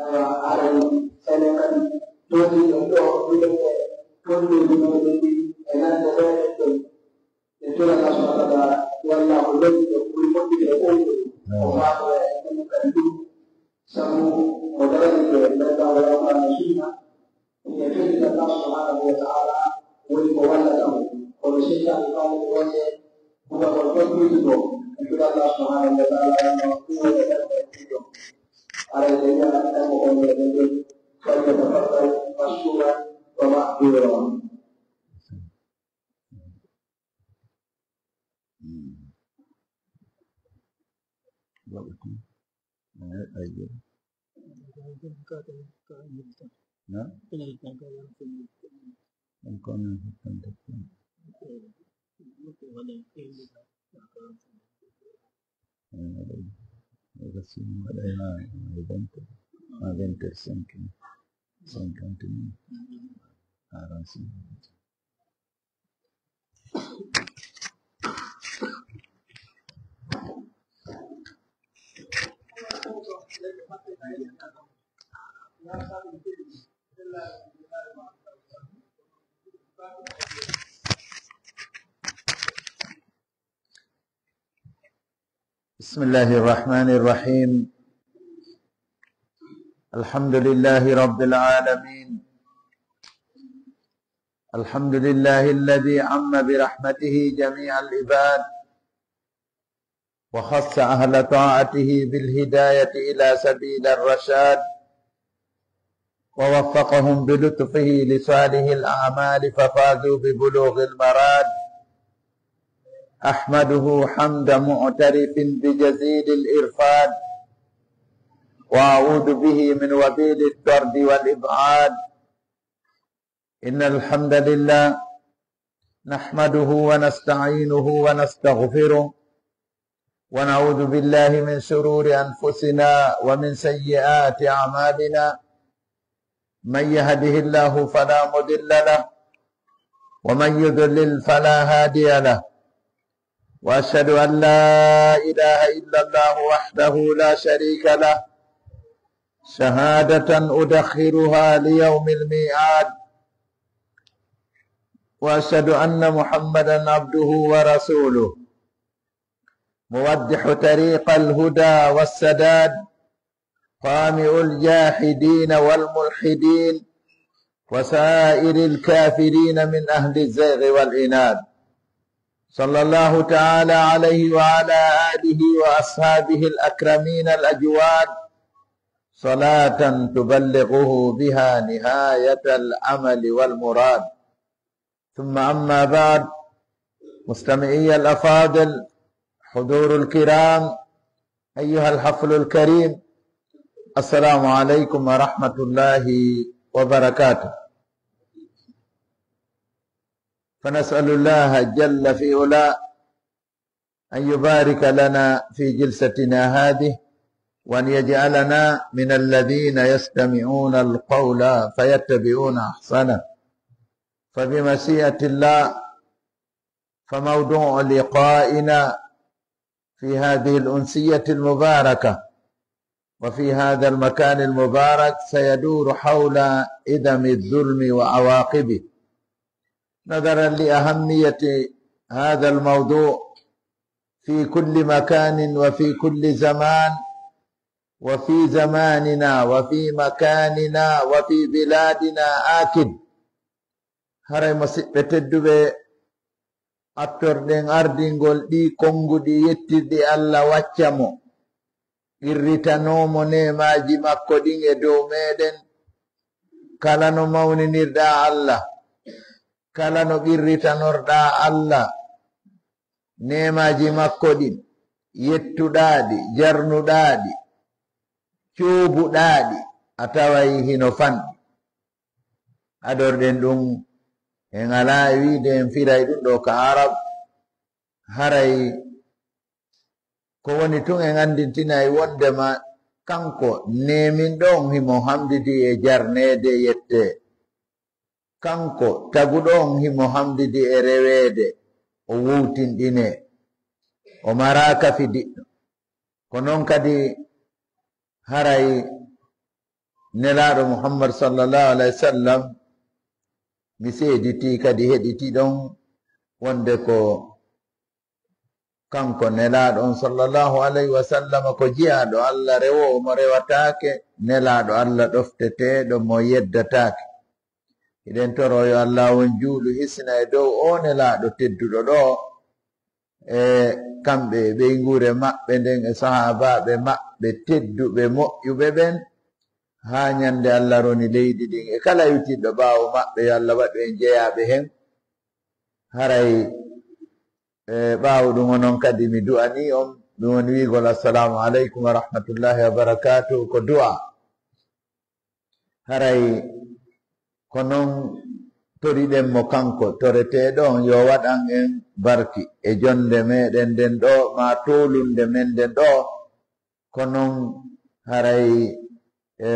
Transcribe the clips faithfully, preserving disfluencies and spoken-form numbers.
Awa, haray enen kadi, toondiiɗen ɗoo, minen e toondiiɗen meɗen ɗi e nande meɗen ɗen. En tula Allah subhanahu wa ta'ala, yo Allah ko lolluɗo, ɓuri moƴƴude e ɓooyude. O faatoya en ɗum kadi ɗum. Sabu ko daraniiɓe ndendaangal Alqur'aana e Sunna, ina fellita Allah subhanahu wa ta'ala, woni ko wallata mo. Kono seytaane faamini wonde kuuɗa kon toon ɗuytuɗo, en tula Allah subhanahu wa ta'ala, yo Allah huuwere ɓernde e ɗum ɗo. Aray ɓe wi'a ɗan ko on ɓe ɓe, فليتفضل مشكورا ومأجورا. Hmm. Baɓe kon. Eh, ayyo. Na? Ɗum ko non hettante kon. Eh, aɗa, aɗa sini waɗa ha vingt heures, ha vingt heures cinq, cinquante minutes. Quarante-cinq minutes. بسم الله الرحمن الرحيم. الحمد لله رب العالمين. الحمد لله الذي عم برحمته جميع العباد، وخص أهل طاعته بالهداية إلى سبيل الرشاد، ووفقهم بلطفه لصالح الأعمال ففازوا ببلوغ المراد. أحمده حمد معترف بجزيل الإرفاد، وأعوذ به من وبيل الطرد والإبعاد. إن الحمد لله نحمده ونستعينه ونستغفره، ونعوذ بالله من شرور أنفسنا ومن سيئات أعمالنا. من يهده الله فلا مضل له، ومن يضلل فلا هادي له. وأشهد أن لا إله إلا الله وحده لا شريك له، شهادة أدخرها ليوم الميعاد. وأشهد أن محمدا عبده ورسوله، موضح طريق الهدى والسداد، قامع الجاحدين والملحدين، وسائر الكافرين من أهل الزيغ والعناد. صلى الله تعالى عليه وعلى آله وأصحابه الأكرمين الأجواد، صلاة تبلغه بها نهاية الأمل والمراد. ثم أما بعد، مستمعي الأفاضل، حضور الكرام، أيها الحفل الكريم، السلام عليكم ورحمة الله وبركاته. فنسأل الله جل في علاه أن يبارك لنا في جلستنا هذه، وأن يجعلنا من الذين يستمعون القول فيتبعون أحسنه. فبمشيئة الله، فموضوع لقائنا في هذه الأمسية المباركة وفي هذا المكان المبارك سيدور حول إذم الظلم وعواقبه. نظرا لأهمية هذا الموضوع في كل مكان وفي كل زمان، وفي زماننا وفي مكاننا وفي بلادنا آكد. Haray, musiɓɓe tedduɓe, attorɗen ardingol ɗii konnguɗi yettirɗi Allah wacca mo, qirritanoo mo neemaaji makko ɗin e dow meeɗen. Kala no mawninirɗaa Allah, kala no qirritanorɗaa Allah neemaaji makko ɗin, yettuɗaa ɗi, jarnuɗaa ɗi, coobuɗaa ɗi, a taway hino fanɗi. Adorɗen ɗum, en alaa e wiide en firay ɗum ɗoo ka Arab, haray ko woni tun en anndintinay wonndema kanko neeminɗo on himo hamdidi e jarneede, yettee. Kanko taguɗo on himo hamdidi e reweede, o wowtinɗinee, o maraaka fidiɗɗo. Ko non kadi haray Nelaaɗo Muhammad sallallahu alayhi wa sallam, mi seeditii kadi heɗitiɗon wonde ko kanko Nelaaɗo on sallallahu alayhi wa sallam ko jiyaaɗo Allah, rewoowo mo rewataake, Nelaaɗo Allah ɗofteteeɗo mo yeddataake. Hiɗen toroo yo Allah on juulu hisina e dow oo Nelaaɗo tedduɗo ɗoo, e kamɓe e ɓeynguure maɓɓe nden e sahaabaaɓe maɓɓe tedduɓe moƴƴuɓe ɓen, haa ñande Allah roni leydi ndin, e kala iwtiɗɗo ɓaawo maɓɓe, yo Allah waɗu en jeyaaɓe hen. Haray, e, ɓaawo ɗum, onon kadi mi du'anii on, ɗum woni wi'ugol, "Assalaamu aleykum wa rahmatullahi wa barakaatuh," ko du'a. Haray ko non toriɗen mo kanko, toreteeɗo on, yo waɗan en barki e jonnde meɗen nden ɗoo, maa toolunde men nden ɗoo. Ko non haray, e,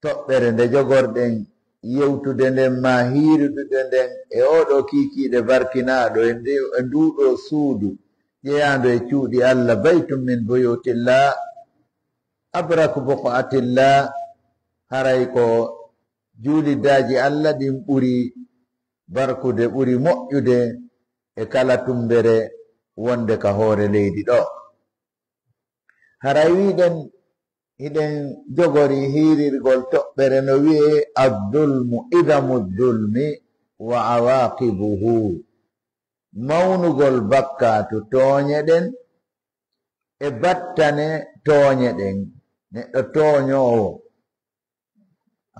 toɓɓere nde jogorɗen yewtude nden, maa hiirudude nden, e oo ɗoo kiikiiɗe barkinaaɗo, e nde, e nduu ɗoo suudu jeyaandu e cuuɗi Allah, baytun min buyuutillah, abraku buqaatillah, haray ko juulidaaji Allah ɗin ɓuri barkude, ɓuri moƴƴude e kala tumbere wonde ka hoore leydi ɗoo. Haray wi'uɗen, hiɗen jogori hiirirgol toɓɓere no wi'ee, "Azzulmu, idamu zulmi wa awaaqibuhu." Mawnugol bakkaatu, tooñe ɗen, e battane tooñe ɗen. Neɗɗo tooñoowo,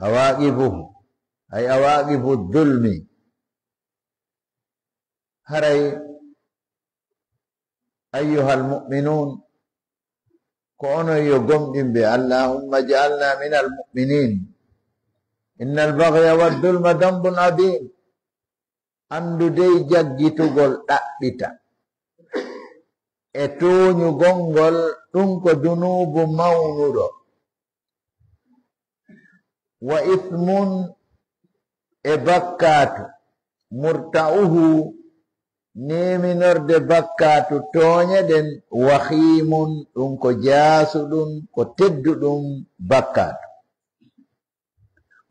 awaaqibuhu, ay awaaqibu zulmi. Haray, ayyuhal mu'minuun, ko onon yo gomɗinɓe, Allahumma ij'alna minal mu'miniin. Innal baghya waz zulma dhanbun adhiim. Anndu dey jaggitugol ɗaɓɓita e tooñugol ngol, ɗum ko dunuubu mawnuɗo. Wa ithmun, e bakkaatu, murta'uhu, neeminorde bakkaatu, tooñe ɗen, wahiimun, ɗum ko jaasuɗum, ko tedduɗum bakkaatu.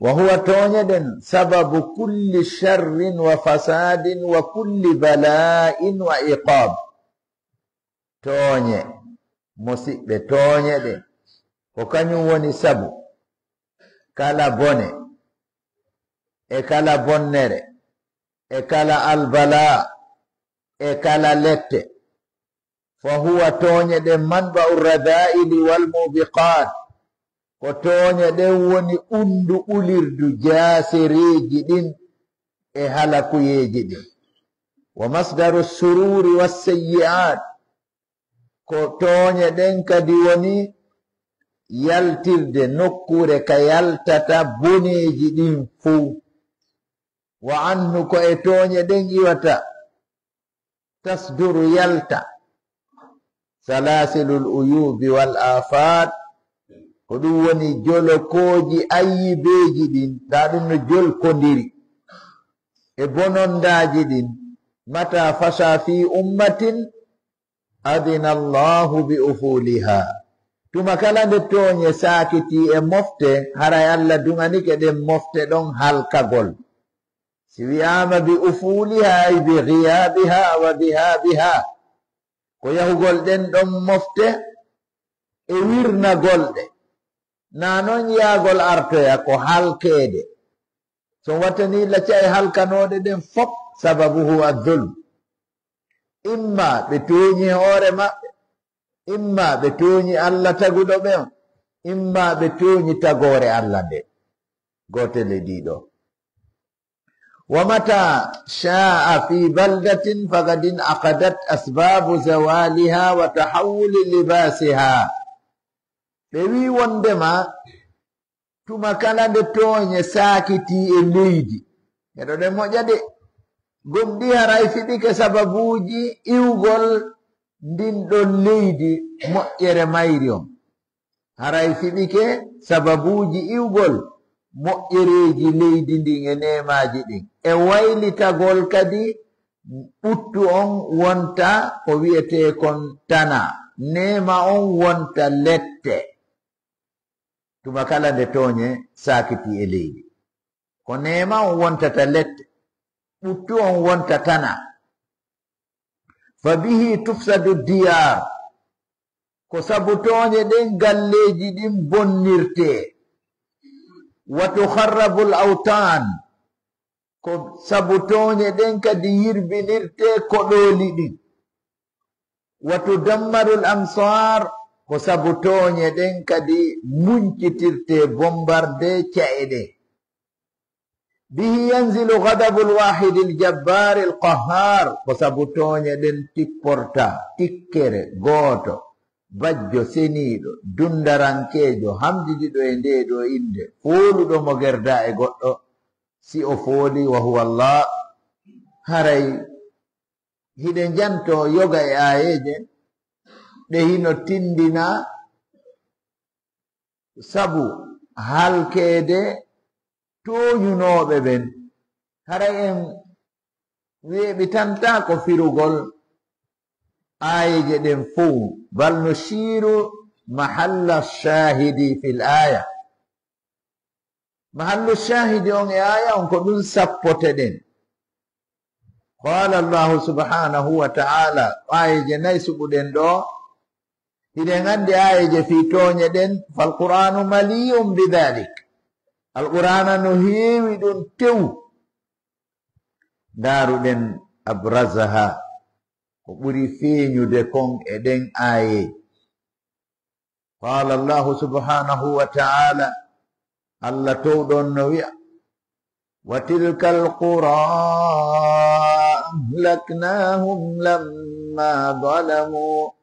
Wa huwa, tooñe ɗen, sababu kulli sharrin wa fasaadin wa kulli balaa'in wa iqaab. Tooñe, musiɓɓe, tooñe ɗen, ko kañum woni sabu kala bone, e kala bonnere, e kala albalaa, e kala lette. Fa huwa, tooñe ɗen, manba'u radaa'ili wal muubiqaat, ko tooñe ɗen woni ɓunndu ɓulirdu jaasereeji ɗin e halakuyeeji ɗin. Wa masdaru suruuri was sayyi'aat, ko tooñe ɗen kadi woni yaltirde nokkuure ka yaltata boneeji ɗin fow. Wa anhu, ko e tooñe ɗen iwata, tasduru, yalta, salaasilul uyuubi wal aafaat, ko ɗum woni jolokooji ayyibeeji ɗin, ndaa ɗum no jolkondiri e bonondaaji ɗin. Mata fasha fi ummatin, adina Allahu bi ufuliha. Tuma kala nde tooñe saakitii e mofte, haray Alla duŋanike ɗen mofte ɗon halkagol. Si wi'aama bi ufuulihaa, ay bi giyaabihaa wa dihaabihaa, ko yahugol ɗen ɗon mofte e wirnagol ɗe. Naa non yaagol artoya ko halkeede. So wattani lacca e halkanooɗe ɗen fof, sababuhu azzulm. Imma ɓe tooñi hoore maɓɓe, imma ɓe tooñi Alla taguɗo ɓe on, imma ɓe tooñi tagoore Alla nde. Gootel e ɗiɗo. Wa mata sha'a fi baldatin faqad inaqadat asbabu zawaliha wa tahawuli libasiha. Ɓe wi wondema tuma kala nde tooñe saakitii e leydi. Heɗoɗen moƴƴa de. Gomɗii haray fiɓike sababuuji iwgol ndin ɗon leydi moƴƴere mayri on. Haray fiɓike sababuuji iwgol moƴƴereeji leydi ndin e neemaaji ɗin. E waylitagol kadi ɓuttu on wonta ko wi'etee kon tana. Neema on wonta lette. Tuma kala nde tooñe saakitii e leydi. Ko neema on wontata lette, ɓuttu on wonta tana. Fa bihi tufsadu diyaar. Ko sabu tooñe ɗen galleeji ɗin bonnirtee. Wa tukharrabul awtaan. Ko sabu tooñe ɗen kadi yirbinirtee koɗooli ɗin. Wa tudammarul amsaar, ko sabu tooñe ɗen kadi muñcitirtee bombarde ca'e ɗen. Bihi yanzilu ghadabul waahidil jabbaaril qahhaar, ko sabu tooñe ɗen tipporta tikkere gooto, bajjo seniiɗo, dundarankeejo, hamdidiɗo e ndee ɗoo innde, fooluɗo mo gerdaa e goɗɗo, si o fooli, wa huwa Allah, haray hiɗen jantoo yoga e aayeeje ɗe hino tinndina sabu halkeede tooñunooɓe ɓen. Haray en weeɓitantaako firugol aayeeje ɗen fow, bal nushiiru mahalla shaahidi fil aaya. Mahallu shaahidi on e aaya on ko ɗun sappoteɗen. Qaala Allahu subhaanahu wa ta'aala, aayeeje nay suɓuɗen ɗoo, hiɗen anndi aayeeje fii tooñe ɗen, fal Qur'aanu maliyyun bi dhalik. Alqur'aana no heewi ɗun tew. Ndaaruɗen abrazaha, ko ɓuri feeñude kon e ɗen aayeeje. Qaala Allahu subhaanahu wa ta'aala, Alla towɗo on no wi'a, wa tilkal quraa ahlaknaahum lammaa zalamu.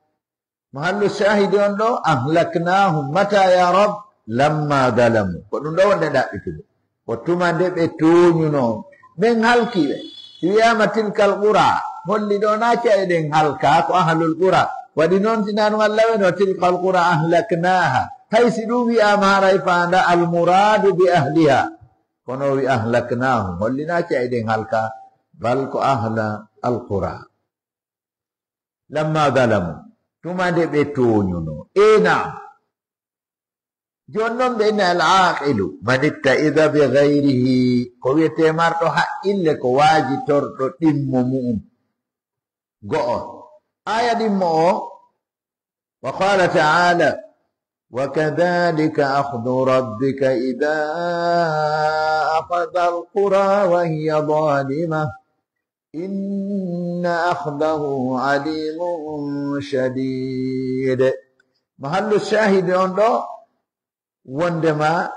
Mahallu shaahidi on ɗoo, ahlaknaahum. Mata ya Rab? Lammaa zalamu. Ko ɗun ɗoo wonɗen ɗaɓɓitude. Ko tuma nde ɓe tooñunoo, men halki ɓe. Si wi'aama tilkal qura, holli ɗoo naa ca'e ɗen halkaa, ko ahlul qura. Waɗi non si naa ɗun Alla wi'no tilkal qura ahlaknaaha. Hay si ɗun wi'aama haray faanda al muraadu bi ahliha. Kono o wi'i ahlaknaahum, holli naa ca'e ɗen halkaa, bal ko ahla al qura. Lamma zalamu, tuma nde ɓe tooñunoo. Ee, naam. Jooni non ɓe inni al aaqilu man itta'iza bi gayrihi, ko wi'etee marɗo haqqille ko waajitorɗo ɗimmo mu'un. Go'o. Aaya ɗimmo o, wa qaala ta'aala, wa kadhalika akhdhu rabbika idha akhadha al qura wa hiya zalima. Inna akhdahu alimun shadid. Mahallu shahidi on ɗoo, wondema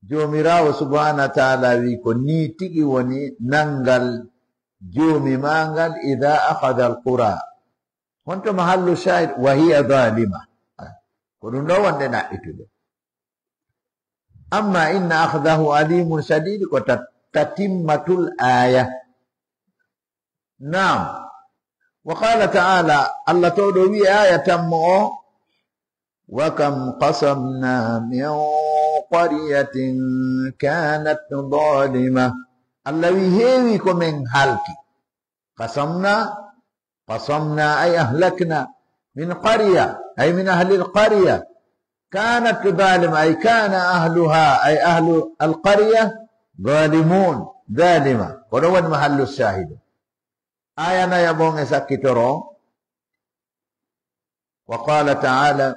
Joomiraawo subhanahu wa ta'ala wi ko nii tigi woni nangal Joomi maa ngal, idha akhadha al-qura. Honto mahallu shahid? Wa hiya zalima. Ko ɗum ɗo wonde ɗaɓɓitude. Amma inna akhdahu alimun shadid ko ta-, tatimmatul aya. Naam. Wa qala ta'ala, Allah to ɗo wi aya tammo o, wa kam qasamna min qaryatin kanat zalima. Allah wi heewi ko men halki. Qasamna, qasamna ay ahlakna. من قرية، أي من أهل القرية، كانت ظالمة، أي كان أهلها، أي أهل القرية ظالمون، ظالمة. Ko ɗon woni mahallu shahid. Aya nayaɓo on e sakkitoro. وقال تعالى: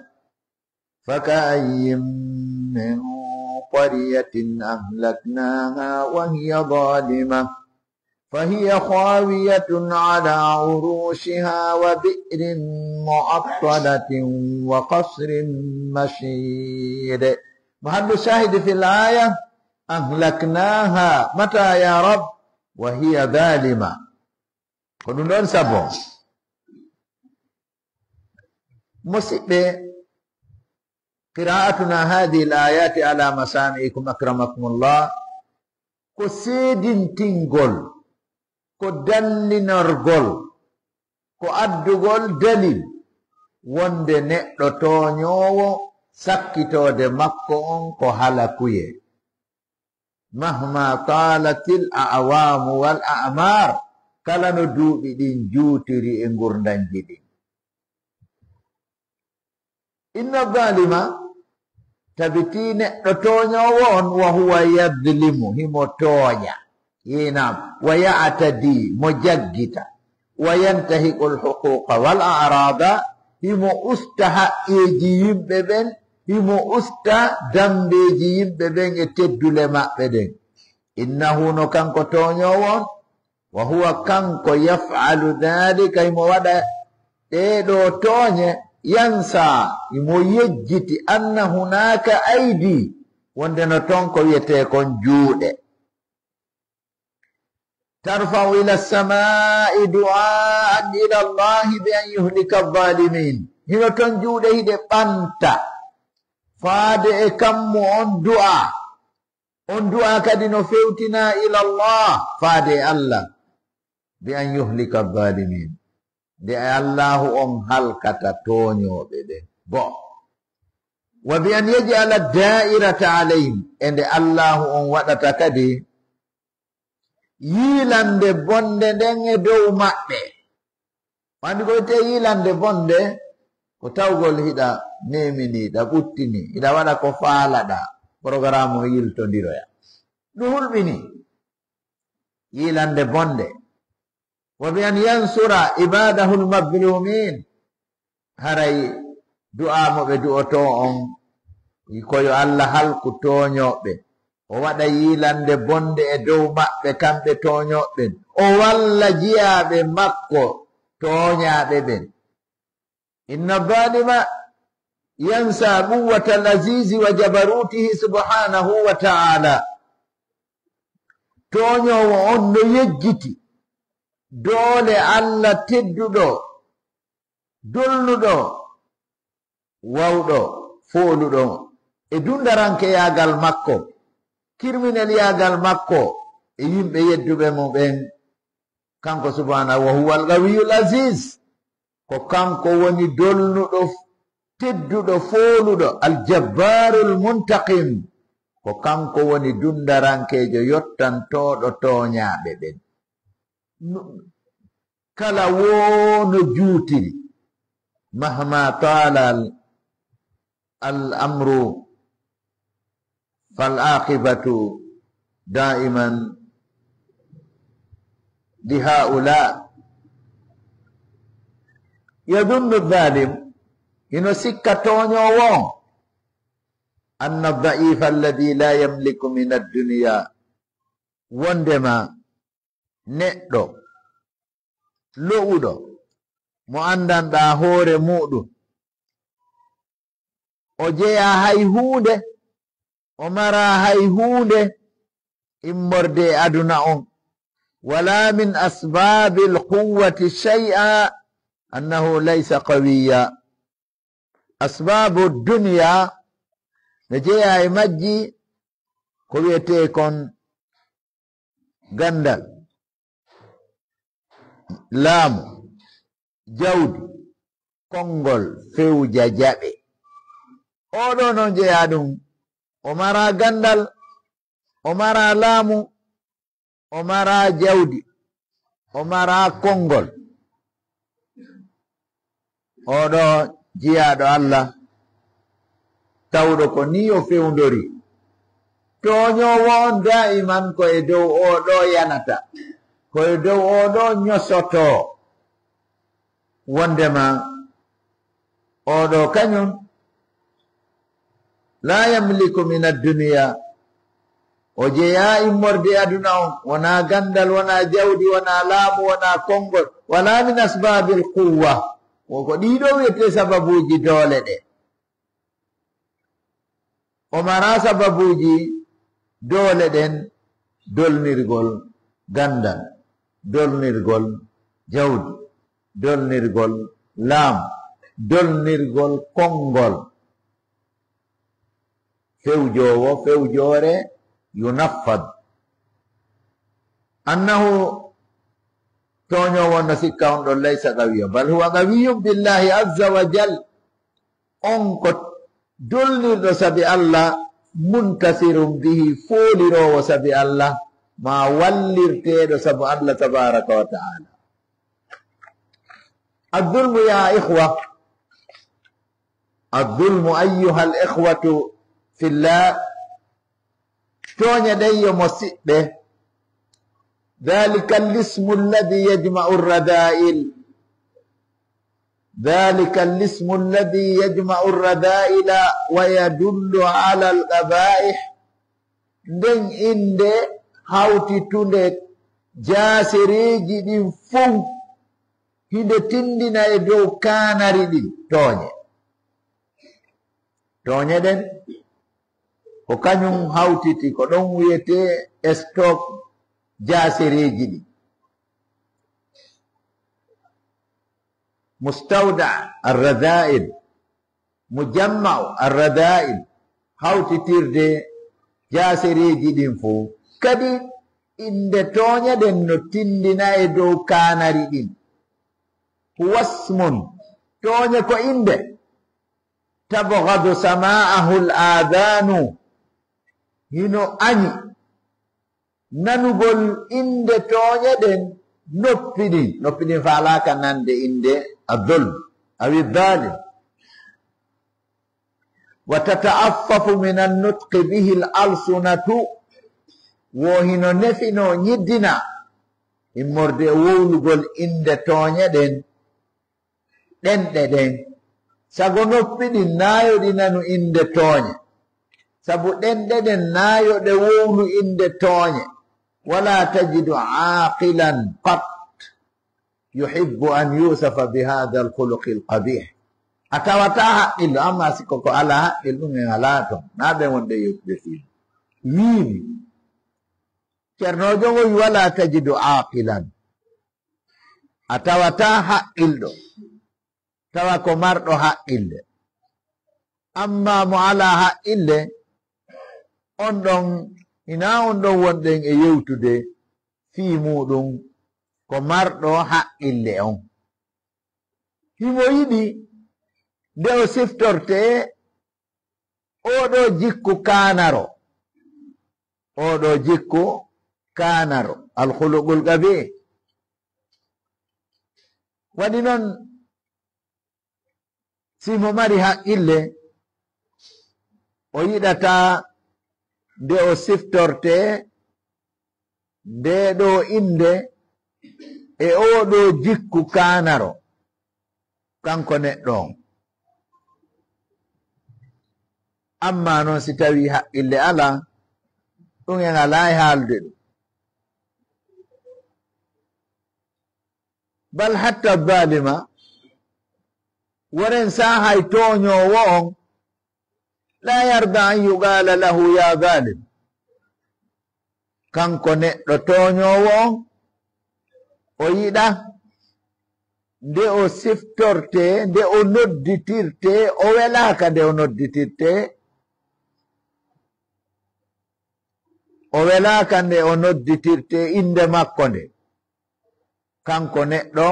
فكأين من قرية أهلكناها وهي ظالمة فهي خاوية على عروشها وبئر معطلة وقصر مشيد. محل الشاهد في الآية: أهلكناها. متى يا رب؟ وهي ظالمة. Ko ɗum ɗon sabu. Musiɓɓe, qira'atuna hadhihi al-ayati ala masami'ikum akramakumullah, ko seedintingol, ko dallinorgol, ko addugol dalil wonde neɗɗo tooñoowo sakkitoode makko on ko halakuyee. Mahma talatil a'wamu wal a'mar, kala no duuɓi ɗin juutiri e ngurndanji ɗin. Inna zalima, tabitii neɗɗo tooñoowo on, wa huwa yadlimu, himo tooña, yinam, wa ya'tadi, mo jaggita, wa yantahiqul huquqa wal a'rada, himo usta haqqeeji yimɓe ɓen, himo usta dambeeji yimɓe ɓen e teddule maɓɓe ɗen. Innahu, no kanko tooñoowo on, wa huwa, kanko, yaf'alu dhalika, himo waɗa ɗee ɗoo tooñe, yansa, himo yejjiti, anna hunaka aidi, wonde no ton ko wi'etee kon juuɗe. Tarfa'u ila samai du'aan ila Allahi bi an yuhlika zalimin. Hino ton juuɗe hiɗe ɓanta faade e kammu on du'a. On du'a kadi no fewtina ila Allah, faade e Allah, bi an yuhlika zalimin. Nde Allahu on halkata tooñooɓe ɓen. Go. Wa bi an yaj'ala da'irata alayhim. E nde Allahu on waɗata kadi yiilande bonde nden e dow maɓɓe. Andi ko wi'etee yiilande bonde, ko tawgol hiɗa memini, hiɗa ɓuttini, hiɗa waɗa ko faalaɗaa, programme o yiltondiroya. Ɗum hulɓini yiilande bonde. Wa bi an yansura ibadahu al-mazlumin. Haray du'a mo ɓe du'otoo on, ko yo Allah halku tooñooɓe. O waɗa yiilande bonde e dow maɓɓe, kamɓe tooñooɓe ɓen. O walla jiyaaɓe makko tooñaaɓe ɓen. Inna zalima yansa quwwata al-azizi wa jabarutihi subhanahu wa ta'ala. Tooñoowo on no yejjiti doole Allah tedduɗo, dolnuɗo, wawɗo, fooluɗo e dundarankeyaagal makko, kirmineliyaagal makko e yimɓe yedduɓe mo ɓen. Kanko subhanahu wa huwa al-qawiyyul aziz. Ko kanko woni dolnuɗo, tedduɗo, fooluɗo, al-jabbarul muntaqim. Ko kanko woni dundarankeejo yottantooɗo tooñaaɓe ɓen. Kala woo no juutiri, mahma tala al, al amru, fal aqibatu daiman li haula. Yadunnu zalim, hino sikka tooñoowo on, anna daifa alladi la yamliku min addunya, wondema neɗɗo lo'uɗo mo anndanɗaa hoore muuɗum, o jeyaa hay huunde, o maraa hay huunde immorde e aduna on. Wala min asbabil quwwati shay'a, annahu laysa qawiyya. Asbabu dunya no jeyaa e majji ko wi'etee kon ganndal, laamu, jawdi, konngol, fewja, jaɓe. Oɗo noon jeyaa ɗum, o maraa ganndal, o maraa laamu, o maraa jawdi, o maraa konngol, Oɗo jiyaaɗo Allah, tawɗo ko nii o fewndori. Tooñoowo on daa'iman ko e dow oɗo yanata, ko e dow oɗo ñosotoo. Wondema oɗo kañum, "La yamliku min ad-dunya", o jeyaa immorde aduna on, wonaa gandal, wonaa jawdi, wonaa laamu, wonaa konngol, "wala min asbabil quwwa", woko ɗiɗo wiyetee sababuuji doole ɗe. O maraa sababuuji doole ɗen, dolnirgol gandal, dolnirgol jawdi, dolnirgol laamu, dolnirgol konngol. Fewjoowo, fewjoore, yunaffad. Annahu, tooñoowo on no sikka on ɗon, laysa qawiyyan, bal huwa qawiyyun billahi azza wa jal. On ko dolnirɗo sabi Allah, muntasirun bihi, fooliroowo sabi Allah, ma wallirteeɗo sabu Allah tabaraka wa ta'ala. Adh-dhulmu ya ikhwa, adh-dhulmu ayyuhal ikhwatu fillah, tooñe ɗen yo mo siɓɓe. Dhalika al-ismu alladhi yajma'u ar-radha'il. Dhalika al-ismu alladhi yajma'u ar-radha'ila wa yadullu ala al-qaba'ih. Nden innde hawtitunde jaasereeji ɗin fow, hinde tindina e dow kaanari ɗin tooñe. Tooñe ɗen, ko kañum hawtiti, ko ɗon wiyetee stock jaasereeji ɗin. Mustawda ar-radha'il, mujamma'u ar-radha'il, hawtitirde jaasereeji ɗin fow. Kadi, innde tooñe ɗen no tindina e dow kaanari ɗin. Huwa ismun, tooñe ko innde. Tabghadu sama'ahu al-adhanu, hino añi nanugol innde tooñe ɗen noppi ɗin. Noppi ɗin faalaaka nande innde adh-dhulm awi dhalim. Wa tata'affafu min an-nutqi bihi al-alsunatu, wo hino nefinoo, ñiddina, immorde e wowlugol innde tooñe ɗen, ɗenɗe ɗen. Sago noppi ɗin naayoɗi nanu innde tooñe. Sabu ɗenɗe ɗen naayoɗe wowlu innde tooñe. Wala tajidu aaqilan qat yuhibbu an yusafa bi hadha al-khuluqi al-qabih. A tawataa haqqillo, amma sikko ko alaa haqqil, ɗum en alaa ton. Naa ɓe wonde yewtude fii. Wiimi. Ceernoojo ngo wi, "Wala tajidu aaqilan." A tawataa haqqilɗo, tawa ko marɗo haqqille. Amma mo alaa haqqille, on ɗon, hinaa on ɗon wonɗen e yewtude fii muuɗum, ko marɗo haqqille on. Himo yiɗi nde o siftortee oo ɗoo jikku kaanaro. Oo ɗoo jikku kaanaro, al-khuluqul qabih. Waɗi non, si mo mari haqqille, o yiɗataa nde o siftortee ndee ɗoo innde e oo ɗoo jikku kaanaro, kanko neɗɗo on. Amma non, si tawii haqqille alaa, ɗum en alaa e haalde ɗum. Bal hatta zaalima, woren saa hay tooñoowo on, laa yarda an yuqaala lahu ya zaalim. Kanko neɗɗo tooñoowo on, o yiɗa nde o siftortee, nde o nodditirtee, o welaaka nde o nodditirtee, o welaaka nde o nodditirtee innde makko nde. Kanko neɗɗo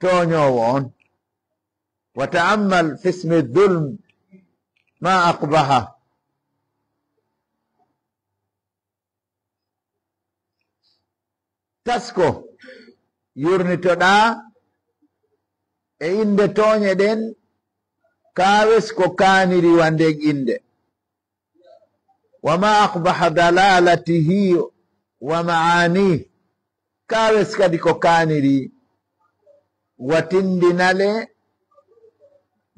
tooñoowo on. Wa ta'ammal fi ismi dhulm ma aqbaha. Tasko, yurnitoɗaa e innde tooñe ɗen, kaawes ko kaaniri wa nden innde. Wa ma aqbaha dalalatihi wa ma'ani. Kaawes kadi ko kaaniri wa tindinale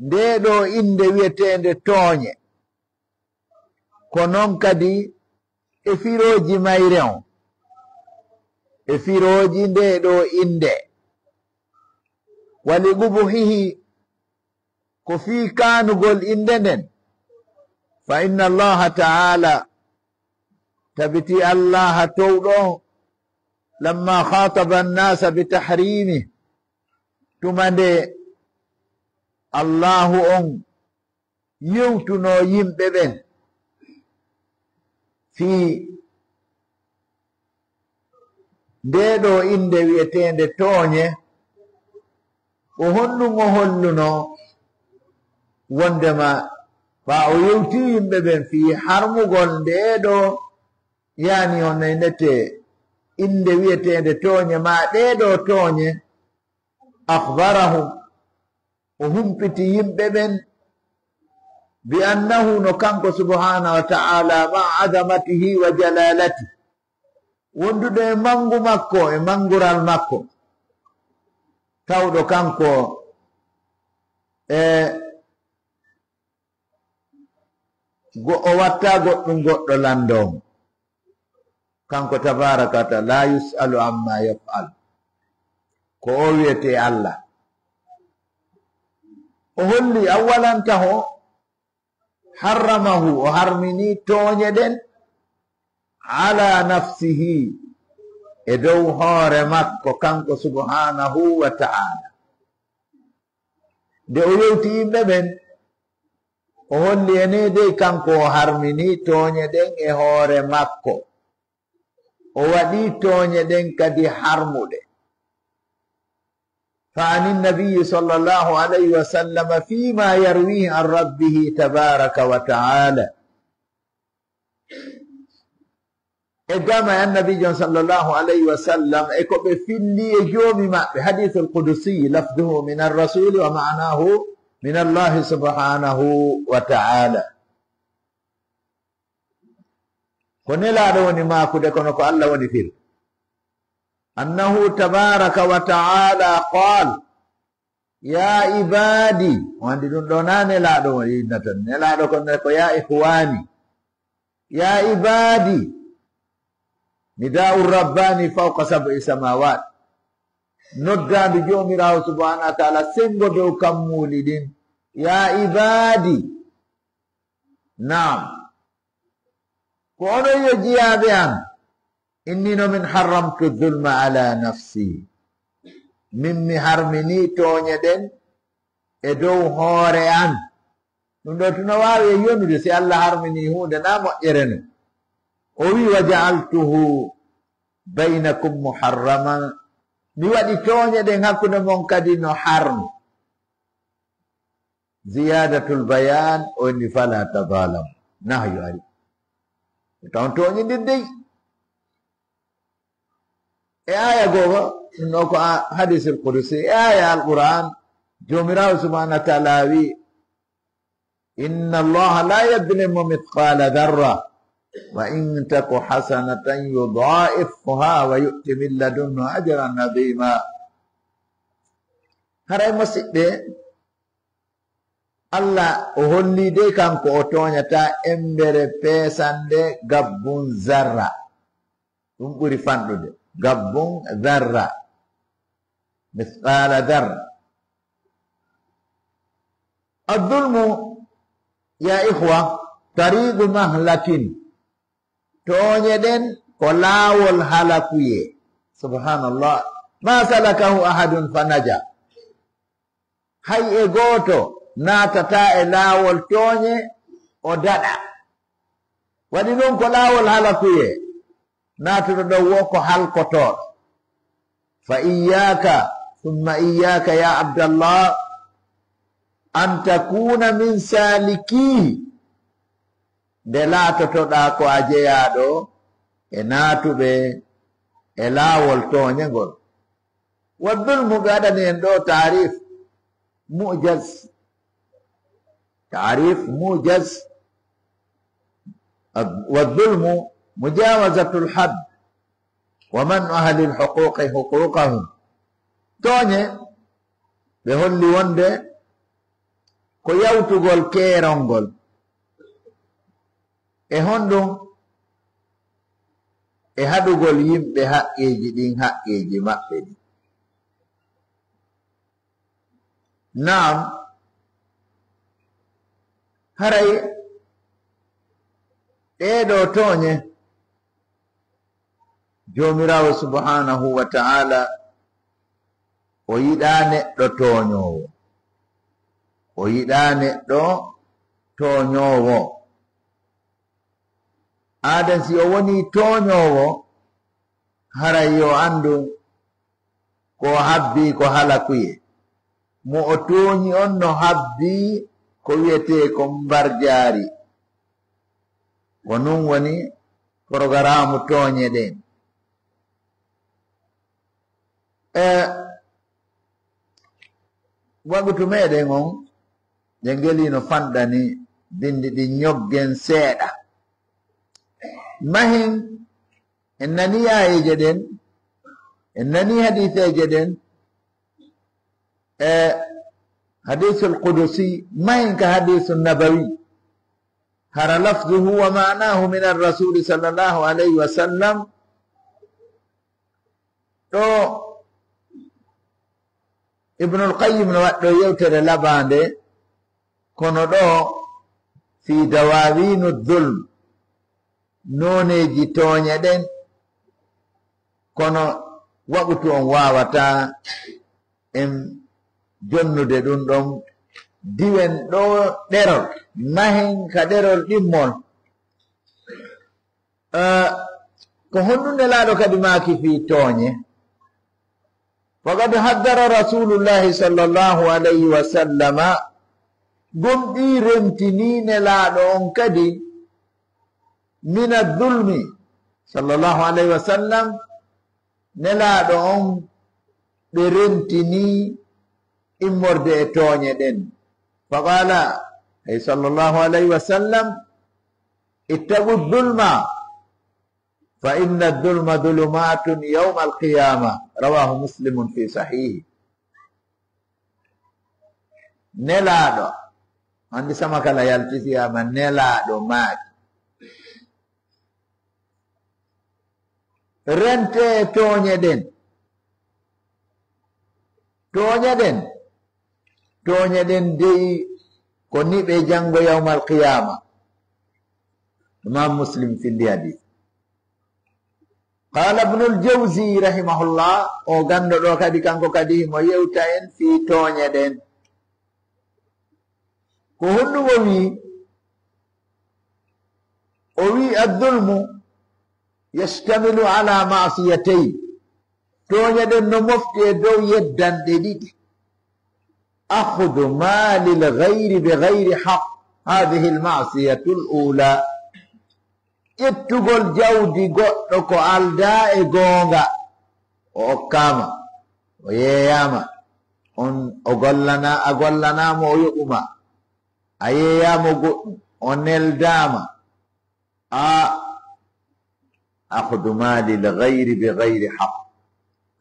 ndee ɗoo innde wi'eteende tooñe. Ko non kadi e firooji mayre on, e firooji ndee ɗoo innde. Wa li qubuhihi, ko fii kaanugol innde nden. Fa inna Allaha ta'ala, tabiti Allaha towɗo on, lamma khataba annasa bi tahrimi, tuma nde Allahu on yewtunoo yimɓe ɓen fii ndee ɗoo innde wi'eteende tooñe, ko honɗum o hollunoo? Wonndema ɓaa o yewtii yimɓe ɓen fii harmugol ndee ɗoo, yaani on innetee innde wi'eteende tooñe maa ɗee ɗoo tooñe, akhbarahum, o humpiti yimɓe ɓen, bi annahu, no kanko subhanahu wa ta'ala, ma azamatihi wa jalalati, wondude e mangu makko e mangural makko, tawɗo kanko e go-, o watta goɗɗum goɗɗo lando mo. Kanko tabaraka wa ta'ala, la yus'alu amma yaf'al. Ko o wi'etee Allah. O holli awwalan taho, harramahu, o harmini tooñe ɗen, ala nafsihi, e dow hoore makko, kanko subhanahu wa ta'ala. Nde o yewti yimɓe ɓen, o holli ene dey kanko o harmini tooñe ɗen e hoore makko. O waɗi tooñe ɗen kadi harmuɗe. Fa anin nabiyyi sallallahu alayhi wa sallam fima yarwihi an rabbihi tabaraka wa ta'ala. E gama e annabiijo on sallallahu alayhi wa sallam, e ko ɓe filli e Joomi maɓɓe, hadithul qudusi, lafduhu min ar-rasuli wa ma'nahu min Allahi subhanahu wa ta'ala. Ko Nelaaɗo woni maakude, kono ko Allah woni fir. Annahu tabaraka wa ta'ala qaal, ya ibadi, o anndi ɗum ɗo na Nelaaɗo woni innata. Nelaaɗo ko, ko ya ikhwani. Ya ibadi, nida'u rabbani fawqa sab'i samawat. Noddaandu Joomiraawo subhanahu wa ta'ala senngo dow kammuuli ɗin. Ya ibadi. Naam. Ko onon yo jiyaaɓe an, inni no min harramtu zulma ala nafsi. Min mi harmini tooñe ɗen e dow hoore an. Ɗum ɗo tun no waawi e yonude, si Allah harmini huunde, na moƴƴere no. O wi, wa ja'altuhu baynakum muharraman. Mi waɗi tooñe ɗen hakkunde mon kadi no harmi. Ziyadatul bayan, o inni, fala tadalamu. Nahyu ari. Tawon tooñindir dey. E aya googa, no ko a-, hadisul qudusi. E aya Alquran, Joomiraawo subhanahu wa ta'ala wi, inna Allaha la yadlimu mithqala dharra, wa in taku hasanatan yudha'ifha wa yu'ti min ladunhu ajran adhima. Haray, musiɓɓe, Allah o holli dey kanko o tooñata embere peesande gabbun zarra. Ɗum ɓuri fanɗude. Gabbun zarra. Misqala zarra. Adh-dhulmu, ya ikhwa, tariqu mahlakin. Tooñe ɗen ko laawol halakuyee. Subhanallah. Ma salakahu ahadun fa naja. Hay e gooto naatataa e laawol tooñe, o daɗa. Waɗi ɗum ko laawol halakuyee. Naatuɗo ɗon wo ko halkotooɗo. Fa iyyaka, thumma iyyaka, ya Abdallah, an takuna min salikihi. Nde laatotoɗaa ko a jeyaaɗo e naatuɓe e laawol tooñe ngol. Wa dhulmu, ɓe waɗani en ɗo taarif. Mu'jaz. Taarif mu'jaz. Wa dhulmu mujawazatul hadd wa man'u ahlil huquqi huquqahum. Tooñe, ɓe holli wonde ko yawtugol keerol ngol. E honɗum? E haɗugol yimɓe haqqeeji ɗin, haqqeeji maɓɓe ɗin. Naam, haray ɗee ɗoo tooñe, Joomiraawo subhaanahu wa ta'aala, o yiɗaa neɗɗo tooñoowo. O yiɗaa neɗɗo tooñoowo. Aaden, si o wonii tooñoowo, haray yo anndu ko o habbii ko halakuyee. Mo o tooñi on no habbii ko wi'etee ko mbarjaari. Ko nun woni porogaraamu tooñe ɗen. E waqtu meɗen on, ɗe ngeli no fanɗani, bindi ɗin ñoggen seeɗa. Mahin, en nani aayeeje ɗen, en nani hadiiseeje ɗen, e hadiisul qudusi, mahin ka hadiisun nabawi. Hara lafzuhu wa ma'anahu min ar-rasuli sallallahu alayhi wa sallam. Ɗo Ibnul Qayyim no waɗɗo yewtere labaande, kono ɗo fi dawawinu dhulm, nooneeji tooñe ɗen, kono waqtu on waawataa en jonnude ɗum ɗon. Diwen ɗo ɗerol, mahen ka ɗerol ɗimmol. Eh, ko honɗum Nelaaɗo kadi maaki fii tooñe? Faqad haddara Rasulullahi sallallahu alayhi wa sallama, gomɗii rentinii Nelaaɗo on kadi, mina dhulmi, sallallahu alayhi wa sallam, Nelaaɗo on ɓe rentinii immorde e tooñe ɗen. Faqaala, ay sallallahu alayhi wa sallam, ittaqu dhulma, fa inna dhulma dhulumatun yawma alqiyama. Rawahu Muslimun fi sahihi. Nelaaɗo, anndi sama kala yaltisiyaama, Nelaaɗo maaki. Rentee tooñe ɗen. Tooñe ɗen. Tooñe ɗen dey ko niɓe janngo yawmal qiyaama. Imam Muslim findi hadis. Qaala Ibnul Jawzi rahimahullah, o ganndo ɗo kadi, kanko kadi himo yewta en fii tooñe ɗen. Ko honɗum o wi'i? O wi'i, "Adh-dhulmu yashtamilu ala ma'siyatayn." Tooñe ɗen no mofti e dow yeddanɗe ɗiɗi. Akhdhu malil ghayri bi ghayri haqq. Hadhihi al-ma'siyatu al-ula. Ƴettugol jawdi goɗɗo ko aldaa e goonga. O okkaama, o yeeyaama, on, o gollana-, a gollanaama, o yoɓuma. A yeeyaama goɗɗum, o neldaama. A, akhdu mali l-ghayri bi ghayri haqq.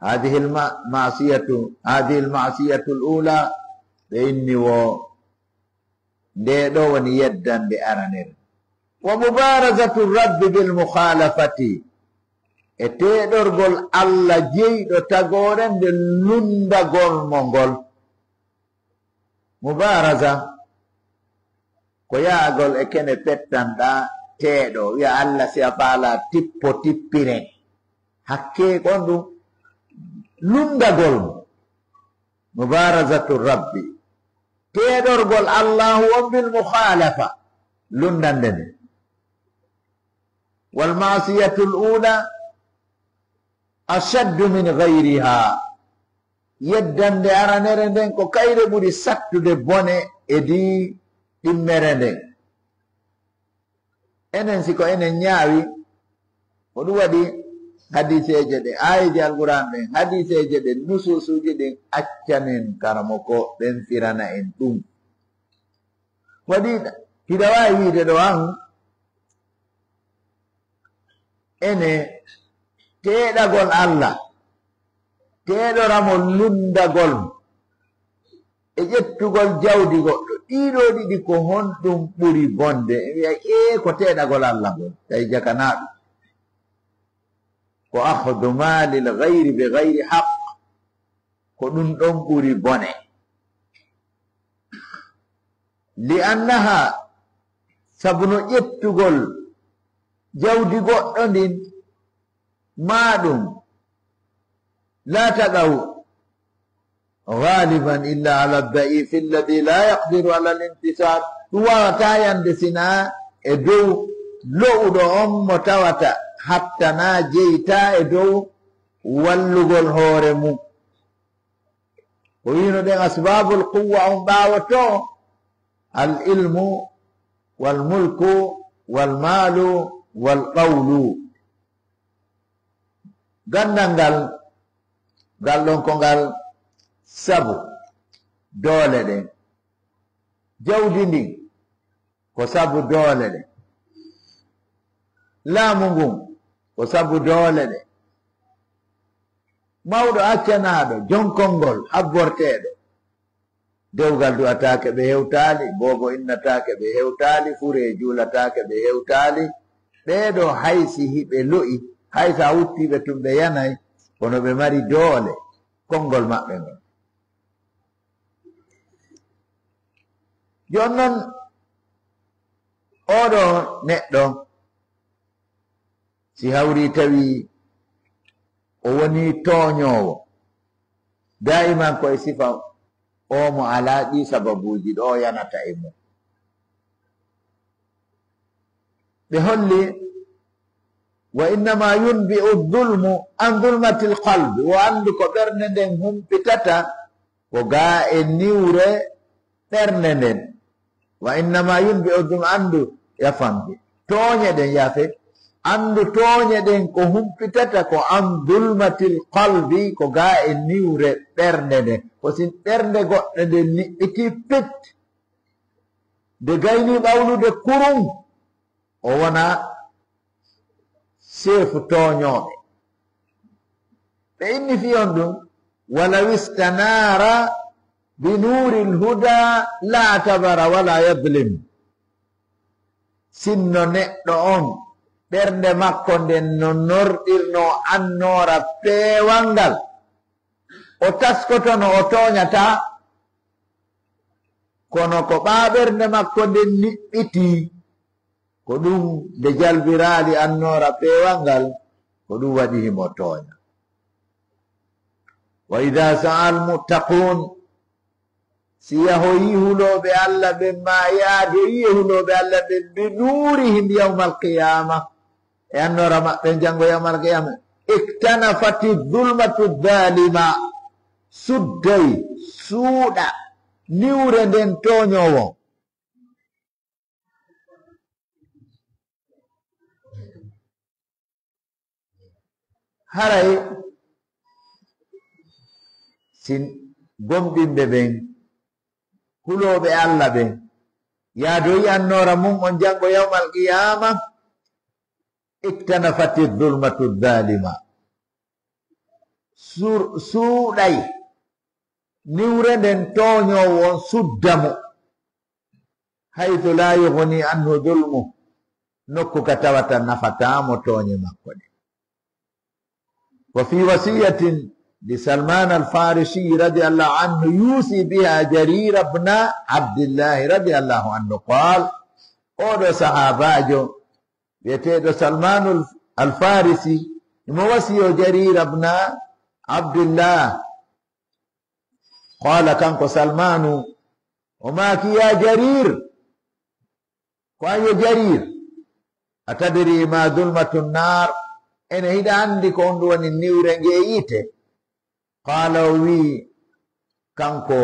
Hadhihi l-ma-, ma'siyatu, hadhihi l-ma'siyatu l-ula, ɓe inni wo Ndee ɗoo woni yeddande aranere. Wa mubarazatu rabbi bil mukhalafati, e teeɗorgol Alla jeyɗo tagoore nde lunndagol mo ngol. Mubaraza ko yahagol e kene pettanɗaa teeɗo, wi'a Alla si a faalaa tippo tippiren. Hakkee kon ɗum lunndagol mo. Mubarazatu rabbi. Teeɗorgol Allahu on bil mukhalafa. Lunndande nde. Wal ma'siyatul ula ashaddu min ghayriha. Yeddande aranere nden ko kayre ɓuri sattude bone e di ɗimmere nden. Enen, si ko enen ñaawi, ko ɗum waɗi hadiseeje ɗen, aayeeje Alquraan ɗen, hadiseeje ɗen, nusuusuuji ɗin, accanen karamoko ɓen firana en ɗum. Waɗi hiɗa waawi wiide ɗo an, ene teeɗagol Alla, teeɗoramo lunndagol mo, e ƴettugol jawdi goɗɗo, ɗiɗo ɗiɗi ko honɗum ɓuri bonde? E wiya, ee, ko teeɗagol Alla ngol, tawi jakanaa ɗum. Ko akhdu malil ghayri bi ghayri haqq, ko ɗum ɗon ɓuri bone. Li annaha, sabu no ƴettugol jawdi goɗɗo ndin, maa ɗum, la taqa'u ghaliban illa ala da'if alladhi la yaqdiru ala al-intisar. Ɗum waawataa yande sinaa e dow lo'uɗo on mo tawata hattanaa jeytaa e dow wallugol hoore mum. Ko wino ɗen asbabul quwwa on ɓaawoto, al ilmu, wal mulku, wal maalu, wal qawlu. Gandal ngal, ngal ɗon ko ngal sabu doole ɗen. Jawdi ndin ko sabu doole ɗen. Laamu ngun ko sabu doole ɗen. Mawɗo accanaaɗo, jonkongol, habborteeɗo. Dewgal du'ataake ɓe hewtaali, boobo innataake ɓe hewtaali, furee juulataake ɓe hewtaali. Ɓeeɗo hay si hiɓe lo'i, hay sa wutti ɓe tun ɓe yanay, kono ɓe mari doole, konngol maɓɓe ngol. Jooni non, oɗo neɗɗo, si hawri tawi o woni tooñoowo, daa'iman ko e sifa o mo alaa ɗi sababuuji ɗo yanata e mum. Ɓe holli, wa innama yunbi'u dhulmu an dhulmatil qalbi, o anndu ko ɓernde nden humpitata, ko gaa e niwre ɓernde nden. Wa innama yunbi'u dhulmu, anndu, yafamki, tooñe ɗen, yafe, anndu tooñe ɗen ko humpitata ko an dhulmatil qalbi, ko gaa e niwre ɓernde nden. Ko si ɓernde goɗɗo nden niɓɓiti pit, nde gayni ɓawlude kurum, o wona seefu tooñooɓe. Ɓe inni fii on ɗum, walaw istanara bi nuril huda la atabara wala yadlim. Sinno neɗɗo on, ɓernde makko nden no norɗirnoo annoora peewal ngal, o taskotono, o tooñataa, kono ko ɓaa ɓernde makko nden niɓɓitii, ko ɗum nde jalbiraali annoora peewal ngal, ko ɗum waɗi himo tooña. Wa idaa sa'al muttaquun, si yahoyii hulooɓe Alla ɓen, maa yaadoyii e hulooɓe Alla ɓen, bi nuurihim yawmal qiyaama, e annoora maɓɓe janngo yawmal qiyaama, iktanafati dhulmatu dhaalima, sudday, suuɗa, niwre nden tooñoowo. Haray si gomɗinɓe ɓen, hulooɓe Alla ɓen, yaadoyi annoora mum on janngo yawmal qiyaama, iktanafati dhulmatu dhaalima. Sur-, suuɗay niwre nden tooñoowo on sudda mo. Haythu la yughni anhu dhulmu, nokku ka tawata nafataa mo tooñe makko ɗe. Wa fi wasiyatin li Salman al-Farisi radiyallahu anhu yusi biha Jarir ibn Abdillah radiyallahu anhu qal, oɗo sahaabaajo wi'eteeɗo Salmanu al-Farisi, imo wasiyo Jarir ibn Abdillah. Qala, kanko Salmanu, o maaki, ya Jarir, ko an yo Jarir, atadri ma dhulmatu nnar, ene hiɗa anndi ko honɗum woni niwre nge yiite? Qala, o wi'i, kanko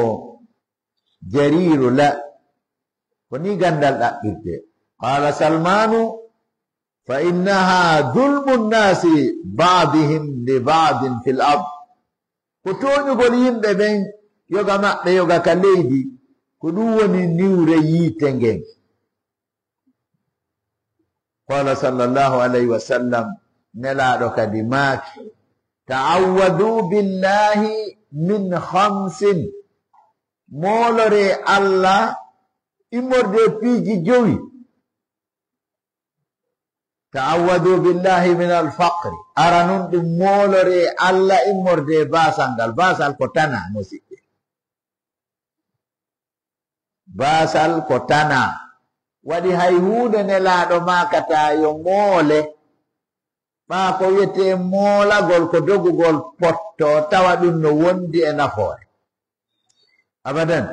Jariru, la, ko ni ganndal ɗaɓɓirte. Qala Salmanu, فإنها ظلم الناس بعضهم لبعض في الأرض. Ko tooñugol yimɓe ɓen, yoga maɓɓe yoga ka leydi, ko ɗum woni niwre yiite ngen. قال صلى الله عليه وسلم, Nelaaɗo kadi maaki, تعوذوا بالله من خمس. Mooloree Alla immorde e piiji jowi. تعوذوا بالله من الفقر. Aranun ɗum mooloree Alla immorde e baasal ngal. Baasal ko tanaa, musiɓɓe. Baasal ko tanaa. Waɗi hay huunde Nelaaɗo maakataa yo moole, ɓaa ko wi'etee moolagol ko dogugol potto, tawa ɗum no wondi e nafoore. Abadan.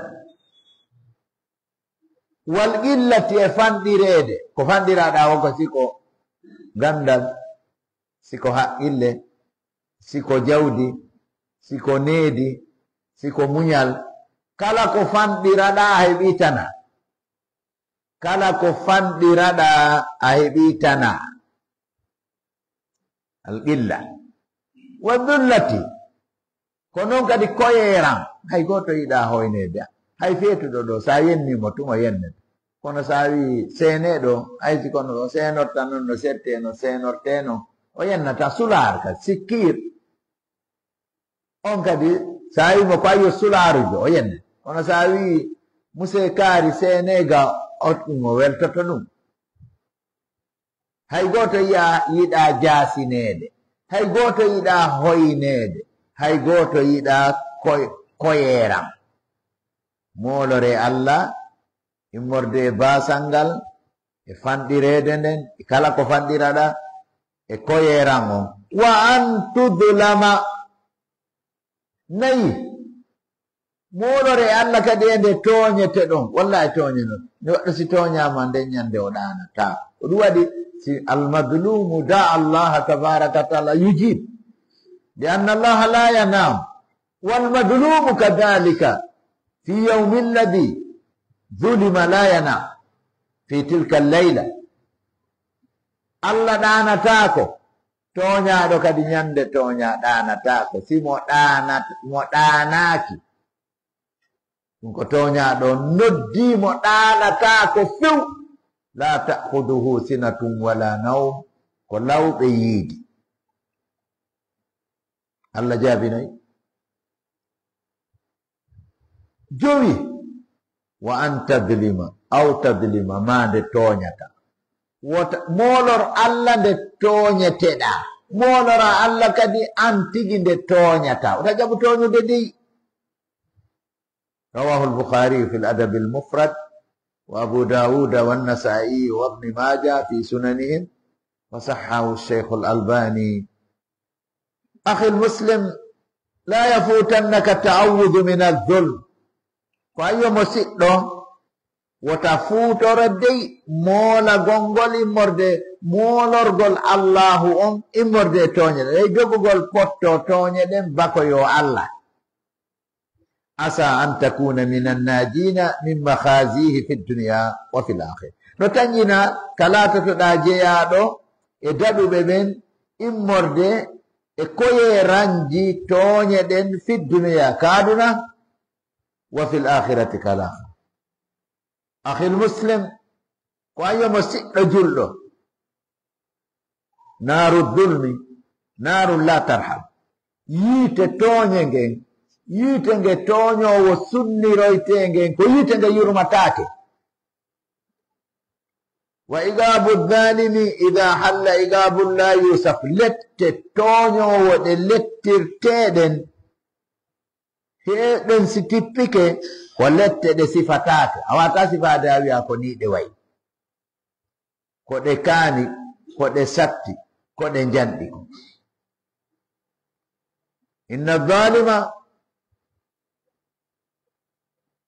والقلة, e fanɗireede. Ko fanɗiraɗaa won ko si ko ganndal, si ko haqqille, si ko jawdi, si ko needi, si ko muñal. Kala ko fanɗiraɗaa a heɓii tanaa. Kala ko fanɗiraɗaa a heɓii tanaa. القلة. والذلة. Ko non kadi koyeeran. Hay gooto yiɗaa hoyneede. Hay feetuɗo ɗo, so a yennii mo tuma yennete. Kono so a wii seenee ɗo, hay si kono o seenorta non no settee, no seenortee non, o yennata. Sulaar ka, sikkiir. On kadi, so a wii mo ko ayyo sulaarujo, o yenne. Kono so a wii musee kaari seenee ga, o ɗum o weltoto ɗum. Hay gooto yiya-, yiɗaa jaasineede. Hay gooto yiɗaa hoyneede. Hay gooto yiɗaa koy-, koyeeran. Mooloree Alla, immorde e baasal ngal, e fanɗireede nden, e kala ko fanɗiraɗaa, e koyeeran on. وأن تظلم. Nayi, mooloree Alla kadi e nde tooñeteɗon. Wallaahi tooñe non. Neɗɗo si tooñaama nden ñande o ɗaanataa. Ko ɗum waɗi si المظلوم دعا الله تبارك وتعالى يجيب. لأن الله لا ينام. والمظلوم كذلك في يوم الذي ظلم لا ينام في تلك الليلة. Alla ɗaanataako. Tooñaaɗo kadi ñande tooñaa ɗaanataako, si mo ɗaanat-, mo ɗaanaaki. Ɗum ko tooñaaɗo noddii mo ɗaanataako few. لا تأخذه سنة ولا نوم, ko lawɓe yiidi. Alla jaabinay. Jowi, وأن تظلم أو تظلم, maa nde tooñata. Wota, moolor Alla nde tooñeteɗaa. Moolora Alla kadi an tigi nde tooñata. Wota jaɓu tooñude dey. رواه البخاري في الأدب المفرد، وأبو داود والنسائي وابن ماجه في سننهم، وصححه الشيخ الألباني. أخي المسلم، لا يفوتنك التعوذ من الظلم. Ko ayyo mo siɗɗo, wota fuutoro dey moolagol ngol immorde, moolorgol Allaahu on immorde e tooñe ɗen. Ey dogugol potto tooñe ɗen bako yo Alla. عسى أن تكون من الناجين من مخازيه في الدنيا وفي الآخرة. No tañƴina ka laatotoɗaa jeyaaɗo e daɗuɓe ɓen immorde e koyeeranji tooñe ɗen في الدنيا, ka aduna, وفي الآخرة, ka laakhira. أخي المسلم, ko ayyo mo siɗɗo julɗo. نار الظلم نار لا ترحم. Yiite tooñe ngen, yiite nge tooñoowo sunniroytee ngen, ko yiite nge yurmataake. وعقاب الظالم إذا حل عقاب لا يوصف. Lette tooñoowo ɗe lettirtee ɗen, he ɗen si tippike, ko lette ɗe sifataake. A waawataa sifaade a wi'a ko nii ɗe wayi. Ko ɗe kaani, ko ɗe satti, ko ɗe njanɗi ko. إن الظالم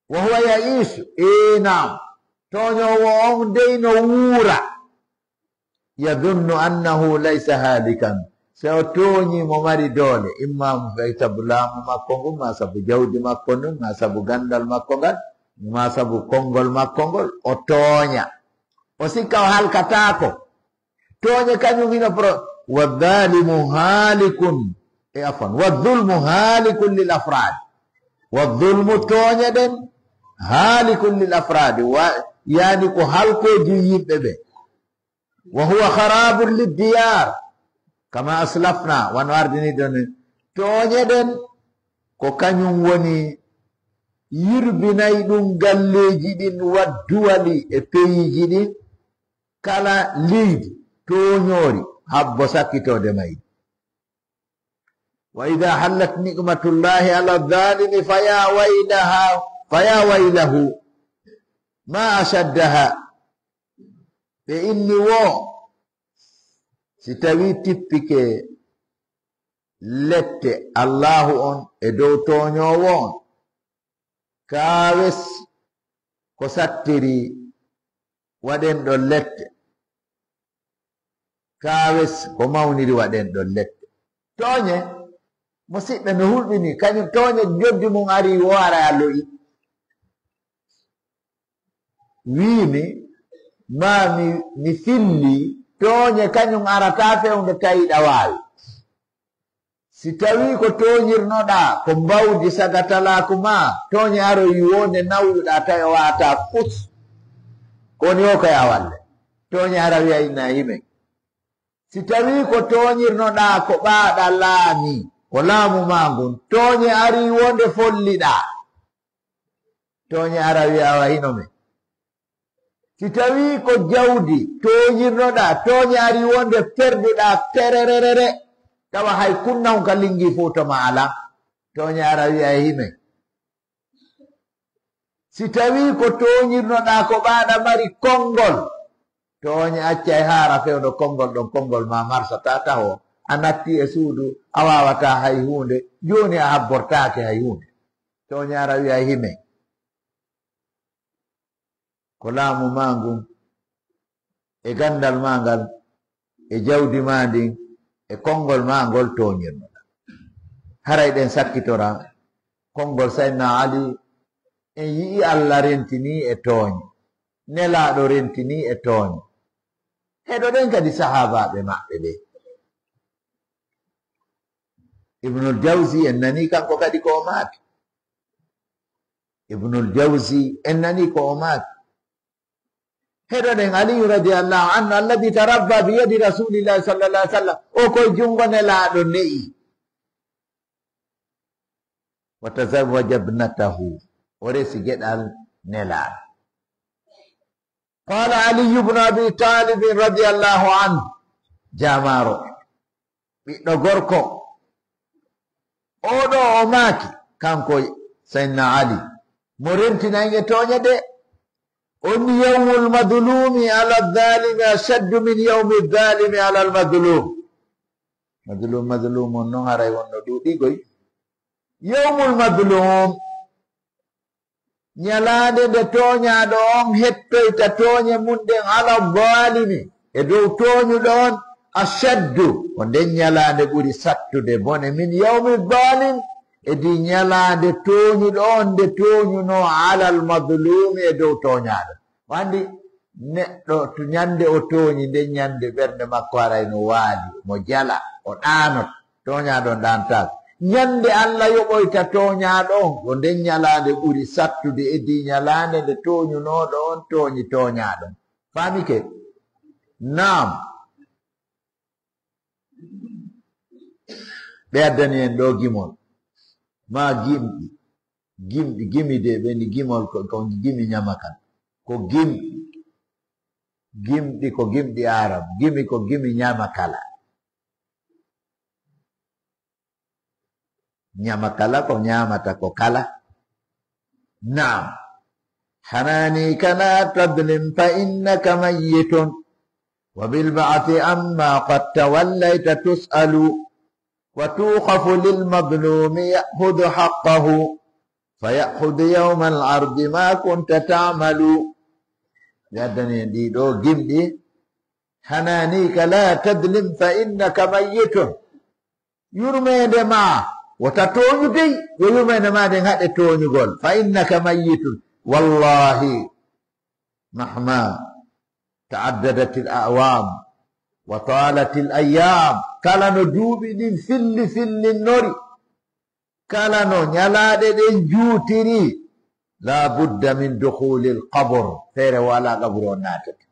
وهو يئيس. Ee, naam. Tooñoowo on dey no wuura. يظن أنه ليس هالكا. Si o tooñii mo mari doole, imma mo fay sabu laamu makko ngun, maa sabu jawdi makko ndin, maa sabu ganndal makko ngal, maa sabu konngol makko ngol, o tooña. O sikka o halkataako. Tooñe kañum hino pro-, wa dhalimu halikun, e afwan, wa dhulmu halikun lil afrad. Wa dhulmu, tooñe ɗen, halikun lil afrad. Wa, yani ko halkooji yimɓe ɓe. Wa huwa kharabun lid diyar. Kama aslafna, wano ardini ɗon. Tooñe ɗen, ko kañum woni yirbinay ɗum galleeji ɗin, wa duwali, e peyiiji ɗin, kala leydi tooñoori habbo sakkitoode mayri. Wa idha hallat ni'matullahi ala dhalimi faya waylaha, faya waylahu ma ashaddaha. Ɓe inni wo, si tawi tippike lette Allahu on e dow tooñoowo on, kaawes ko sattiri waɗen ɗon lette. Kaawes ko mawniri waɗen ɗon lette. Tooñe, musiɓɓe, no hulɓini, kañum tooñe joddi mum ari wo ara a lo'i. Wiimi, ma mi, mi filli, tooñe kañum arata fewndo tawi ɗa waawi. Si tawii ko tooñirnoɗaa ko mbawdi sagatalaaku maa, tooñe aroyi wonde nawluɗaa tawi o waawataa fus. Ko woni o ko yaa walle. Tooñe ara wiya inna himen. Si tawii ko tooñirnoɗaa ko ɓaaɗa laami, ko laamu maa ngun, tooñe arii wonde folliɗaa. Tooñe ara wiya awa hino men. Si tawii ko jawdi tooñirnoɗaa, tooñe arii wonde perduɗaa tererere, tawa hay kunnahun ka lingi fow to ma alaa, tooñe ara wiya e himen. Si tawii ko tooñirnoɗaa ko ɓaaɗa mari konngol, tooñe accay haara fewndo konngol ɗon, konngol ma marsataa taho, a natti e suudu, a waawataa hay huunde, jooni a habbortaake hay huunde. Tooñe ara wiya e himen. Ko laamu maa ngun, e ganndal maa ngal, e jawdi maa ndin, e konngol maa ngol tooñirnoɗaa. Haray ɗen sakkitora konngol Sayyidina Ali, en yi'i Allah rentinii e tooñe, Nelaaɗo rentinii e tooñe. Heɗoɗen kadi sahaabaaɓe maɓɓe ɓe. Ibnul Jawzi, en nanii kanko kadi ko o maaki. Ibnul Jawzi, en nanii ko o maaki. Heɗoɗen Aliyu radiyallahu anhu, alladhi tarabba bi yadi Rasulillahi sallallahu alaihi wasallam. O koye junngo Nelaaɗo ne'i. Wa tazawwaja ibnatahu. O resi geɗal Nelaaɗo. Qala Ali ibn Abi Talib radiyallahu anhu. Jaamaaro. Ɓiɗɗo gorko. Oɗo o maaki, kanko Sayyidina Ali, mo rentinay e tooñe de, on yawmul madlumi ala dhalimi ashaddu min yawmi dhalimi ala al madlum. Madlum, madlum on non haray wonno ɗuuɗigoy. Yawmul madlum, ñalaande nde tooñaaɗo on hettoyta tooñe mum ɗen, ala zaalimi, e dow tooñuɗo on, ashaddu, ko nden ñalaande ɓuri sattude bone, min yawmi zaalim, e di ñalaande tooñuɗo on nde tooñunoo, alal mazluumi, e dow tooñaaɗo. O anndi neɗɗo to ñande o tooñi, nden ñande ɓernde makko haray no waali, mo jala, o ɗaanoto. Tooñaaɗo on ɗaantaako. Ñande Alla yoɓoyta tooñaaɗo on, ko nden ñalaande ɓuri sattude e di ñalaande nde tooñunooɗo on tooñi tooñaaɗo on. Faamike? Naam. Ɓe addani en ɗoo gimol. Maa gimɗi. Gimɗi, gimi de, ɓe ni gimol ko, ko gimi ñamakal. Ko gimɗi. Gimɗi ko gimɗi Arab. Gimi ko gimi ñamakala. Ñama kala ko ñaamata ko kala. Naam. Hananiyka la tadlim fa innaka mayyitun. Wa bil ba'thi amma qad tawallayta tus'alu. Wa tuqafu lil madlumi ya'khudhu haqqahu. Fa ya'khudhu yawmal ardi ma kunta ta'malu. Ɓe addani en ɗii ɗoo gimɗi. Hananiyka la tadlim fa innaka mayyitun. Yurmeende maa, wota tooñu dey, yo yurmeende maa nden haɗe tooñugol. Fa innaka mayyitun. Wallahi, mahma ta'addadat al a'wam, Wa talatil ayyam, kala no duuɓi ɗin filli fillinnori, kala no ñalaaɗe ɗen juutiri, la budda min dukhulil qabr, feere wala qabru on naatata.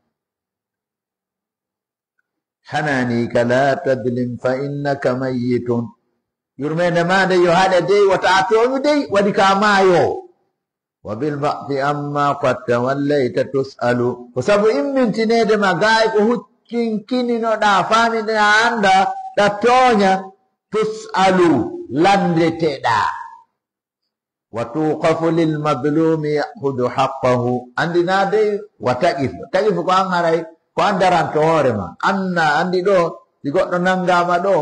Hanani ka la tadlim fa innaka mayyitun. Yurmeende maa nde yo haɗe dey, wota a tooñu dey, waɗi ka maayo. Wa bil ba'thi amma qad tawallayta tus'alu. Ko sabu immintineede ma gaay ko huccinkininoɗaa, faamiɗaa, anndaa, ɗa tooña, tus'alu, lanndeteɗaa. Wa tuqafu lil madlumi ya'khudhu haqqahu. Anndinaa dey, wa taqifu. Taqifu ko an haray, ko an daranto hoore ma. Anna anndi ɗo, si goɗɗo nanngaama ɗo,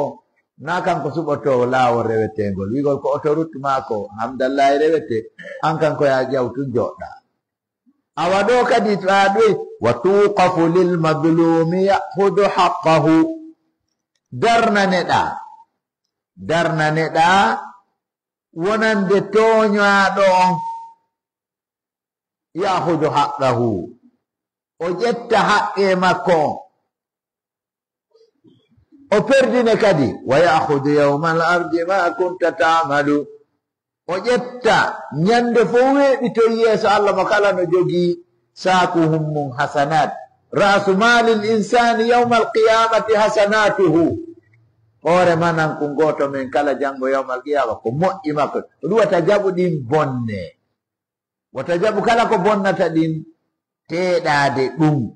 na kanko suɓotoo laawol reweteengol. Wi'gol ko otorut maako, hamdallahi rewete, an kanko yaa ƴaw tun joɗɗa. Awa ɗo kadi to a ɗoy, wa tuqafu lil madlumi ya'khudhu haqqahu. Darnaneɗaa. Darnaneɗaa wonande tooñaaɗo on, ya'khudhu haqqahu, o ƴetta haqqee makko on. O perdine kadi, wa ya'khudhu yawmal ardi ma kunta ta'malu. O ƴetta ñande fof weeɓitoy yeeso Allah mo kala no jogii saakuhum mum hasanat. Ra'su malil insani yawmal qiyamati hasanatuhu. Hoore manan kun gooto men kala janngo yawmal qiyama ko moƴƴi makko. Ko ɗum wata jaɓu ɗin bonne. Wata jaɓu kala ko bonnata ɗin teeɗaade ɗum.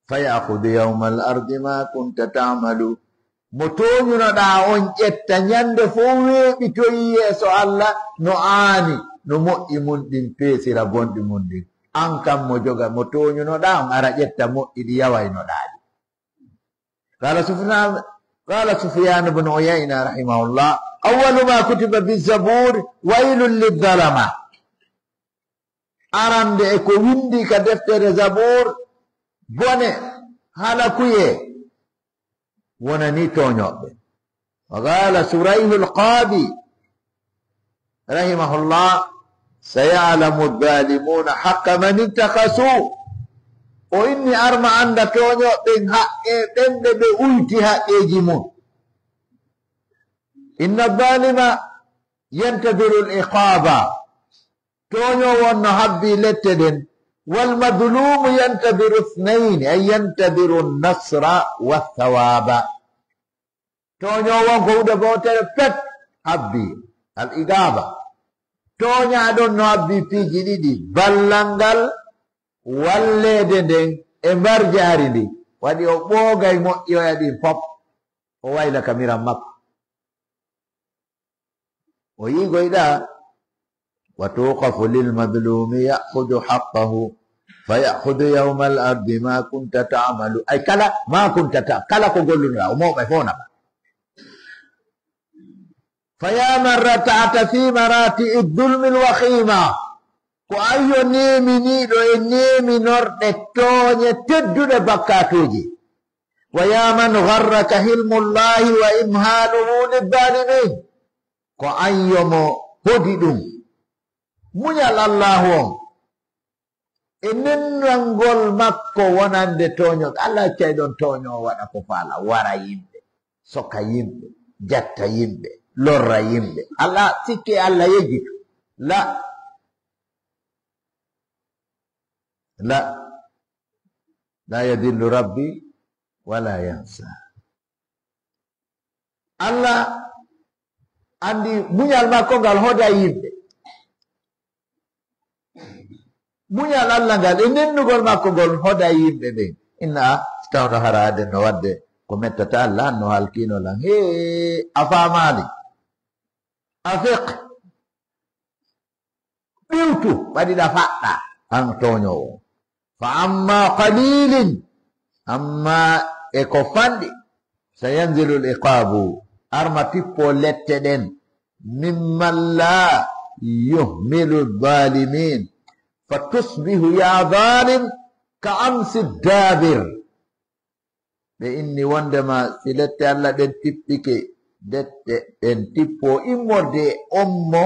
Fa ya'khudhu yawmal ardi ma kunta ta'malu. Mo tooñunoɗaa on ƴetta ñande fof weeɓitoyi yeeso Allah no aani, no moƴƴi mun ɗin peesira bonɗi mun ɗin. An kam mo joga, mo tooñunoɗaa on ara ƴetta moƴƴi ɗi yawaynoɗaa ɗi. Qala Sufyan, qala Sufyan ibn Uyayna rahimahullah, awwalu ma kutiba bi Zabur, waylun lidh-dhalama. Arande e ko windi ka deftere Zabur, bone, halakuyee, wonani tooñooɓe. Wa qala Surayhul Qadi, rahimahullah, saya'lamu adh-dhalimuna haqqa man intaqasu. O inni arma annda tooñooɓe ɓen haqqee ɓen ɓe ɓe uyti haqqeeji mun. Inna adh-dhalima yantadhiru al-iqaba. Tooñoowo on no habbii lette ɗen. Wal madhlumu yantadhiru ithnayni, ay yantadhiru an-nasra wa thawaba. Tooñoowo on ko huunde wootere pet habbii, al-igaba. Tooñaaɗo on no habbii piiji ɗiɗi, ballal ngal, walleede nden, e mbarjaari ndin. Waɗi o ɓoogay moƴƴoya ɗin fof, o wayla ka miran makko. O yiigoyɗaa, wa tuqafu lil madlumi ya'khudhu haqqahu, fa ya'khudhu yawmal ardi ma kunta ta'malu. Ay kala, ma kunta ta-, kala ko gollunoɗaa, o mooɓay fof nafa. Fa ya man rata'ta fi marati'i dhulmil wakhima. Ko an yo neeminiiɗo e neeminorɗe tooñe tedduɗe bakkaatuuji. Wa ya man gharraka hilmullahi wa imhaluhu lidh-dhalimin. Ko an yo mo hodi ɗum. Muñal Allaahu on e nennangol makko wonande tooño. Allah accay ɗon tooño waɗa ko faala, wara yimɓe, soka yimɓe, jatta yimɓe, lorra yimɓe. Allah sikke Allah yejjito. La. La. La yadillu rabbi wala yansa. Allah anndi muñal makko ngal hoda yimɓe. Muñal Allah ngal e nennugol makko ngol hoda yimɓe ɓen. Inna, si tawno hara aden no waɗde ko mettata Allah, an no halkino lan. Hee, a faamaali. A fiq. Ɓiwtu, ɓaɗiɗa faɗɗa, an tooñoowo. Fa amma qalilin, amma e ko fanɗi, sayanzilul iqaabu, arma tippo lette ɗen, mimman la yuhmilu zalimin, fa tusbihu ya zalim ka amsi dabir. Ɓe inni wondema si lette Allah ɗen tippike, lette ɗen tippo immorde e on mo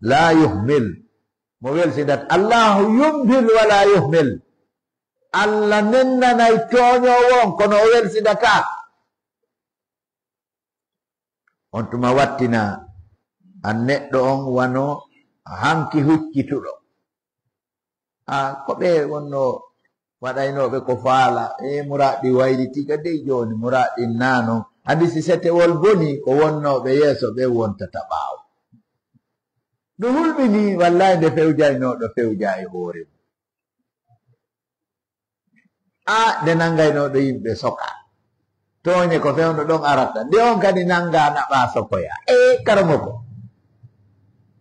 la yuhmil. Mo welsindat. Allahu yumhil wala yuhmil. Allah nennanay tooñoowo on, kono o welsidataa. On tuma wattina an neɗɗo on wano hanki huccituɗo. A, ko ɓe wonno waɗaynooɓe ko faala, e muraaɗi wayli tiga dey jooni, muraaɗi naano. Andi si setewol boni, ko wonnooɓe yeeso ɓe wontata ɓaawo. Ɗum hulɓini, wallahi nde fewjaynooɗo fewja e hoore mum. A, nde nanngaynooɗo yimɓe soka. Tooñe ko fewndo ɗon arata. Nde on kadi nannga naɓa sokoya. E karamoko.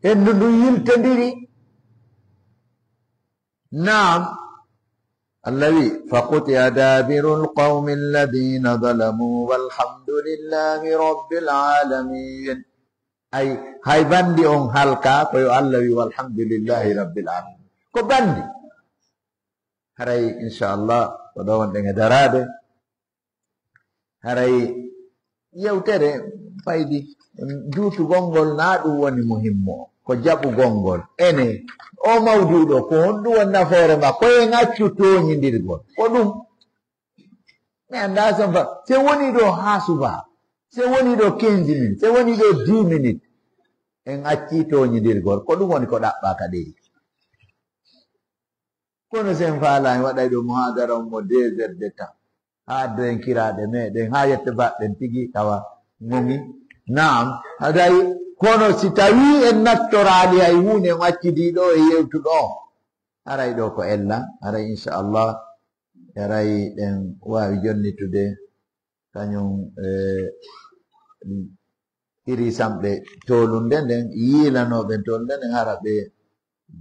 Henndu ndun yiltondiri. Naam. Allah wi, فقطع دابر القوم الذين ظلموا والحمد لله رب العالمين. Ay, hay bandi on halka, ko yo Allah wi, والحمد لله رب العالمين. Ko bandi. Haray, inchallah, ko ɗo wonɗen e daraade. Haray yewtere faydi, juutugol ngol, na ɗum woni muhimmo, ko jaɓugol ngol. Ene, o mawduuɗo, ko honɗum woni nafoore ma? Ko en accu tooñindirgol. Ko ɗum. Mi anndaa son fa, se woni ɗo haa suba, se woni ɗo quinze minutes, se woni ɗo dix minutes, en acci tooñindirgol. Ko ɗum woni ko ɗaɓɓa ka ɗeri. Kono sen faalaani waɗay ɗo muhaadara on mo deux heures de temps. Haa addoyen kiraaɗe meɗen, haa yette baɗɗen tigi tawa ŋoŋi. Naam, haray kono si tawii en nattoraali hay huunde, en accidi ɗo e yewtuɗo on, haray ɗo ko ella, haray inchallah, haray ɗen waawi jonnitude kañum, e, iri samɓe toolunde nden, yiilanooɓe toolunde nden, hara ɓe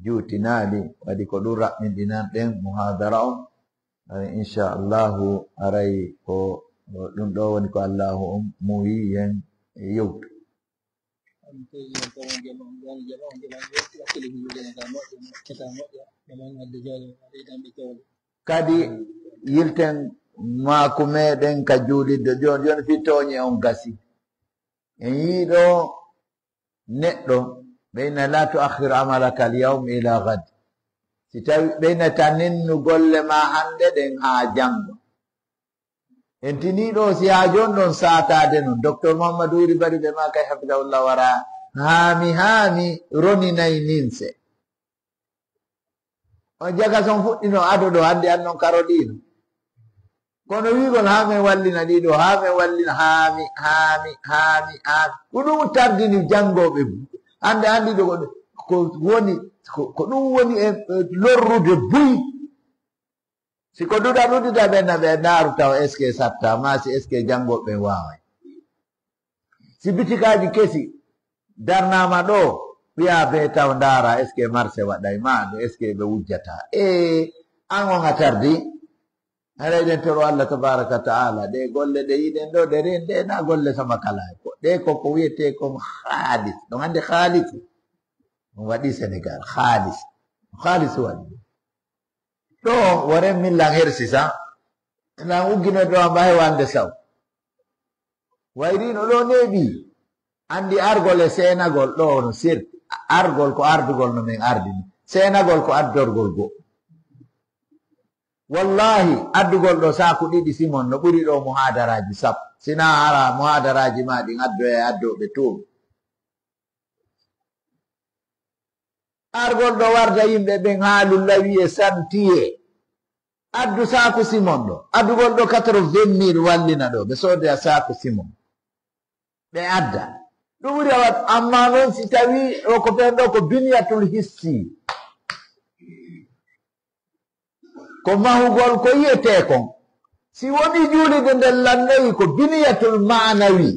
juutinaali. Waɗi ko ɗum raɓɓinɗinan ɗen muhaadara on. Haray, inchallahu, haray ko ɗum ɗo woni ko Allahu on muuyi yen yewtu. Kadi yilten maaku meɗen ka juulidde jooni, jooni fii tooñe on gasi. En yii ɗo neɗɗo, ɓeyna la tuakhir amalaka al yawm ila ghad. Si tawi ɓeynata nennu golle ma hannde ɗen haa janngo. En tinii ɗo si haa jooni ɗon saataade non. Docteur Muhammadu Wuri Bari ɓe ma kay hafidahullah wara haami haami roninay ninse. On jaga son fuɗɗino ado ɗo hannde an non karoliino. Kono wiigol haa men wallina ɗiɗo, haa men wallina haami, haami, haami, haami. Ko ɗum tardini janngooɓe. Hannde anndi ɗo ko, ko woni, ko, ko ɗum woni e, e lorrude buy. Si ko duɗa ɗuɗita ɓen na ɓe ndaaru taw est-ce que satta ma si est-ce que janngooɓe ɓen waaway. Si bitikaaji kesi darnaama ɗo, wiyaa ɓe taw ndaara est-ce que marché waɗay ma, est-ce que ɓe wujjata. E an on a tardi. Haray ɗen toro Allah tabaraka wa ta'ala, ɗe golle ɗe yiɗen ɗo, ɗe ren ɗe na golle sama kala. Ko ɗe ko, ko wiyetee kon haalis. Ɗon anndi haalis. On waɗi Senegal. Haalis. Haalis waɗi. Ɗo, woren min lan hersi sa. Lan uggino ɗo amba hewande saw. Wayrino ɗo neeɓi. Anndi argol e seenagol ɗo no serti. Argol ko ardugol no men ardini. Seenagol ko addorgol go. Wallahi, addugol ɗo saaku ɗiɗi simon no ɓuri ɗo muhaadaraaji sappo. Sina hara muhaadaraaji ma ɗin addoya e addooɓe toon. Argol ɗo warda yimɓe ɓen haalu lawi e santiye. Addu saaku simon ɗo. Addugol ɗo quatre-vingt mille wallina ɗo. Ɓe soodoya saaku simon. Ɓe adda. Ɗum ɓuri a wat-, amma noon si tawi o ko ɓen ɗo ko biniyatul hissi. Ko mahugol ko yiyetee kon. Si woni juulide nden lannoyi ko biniyatul maanawi.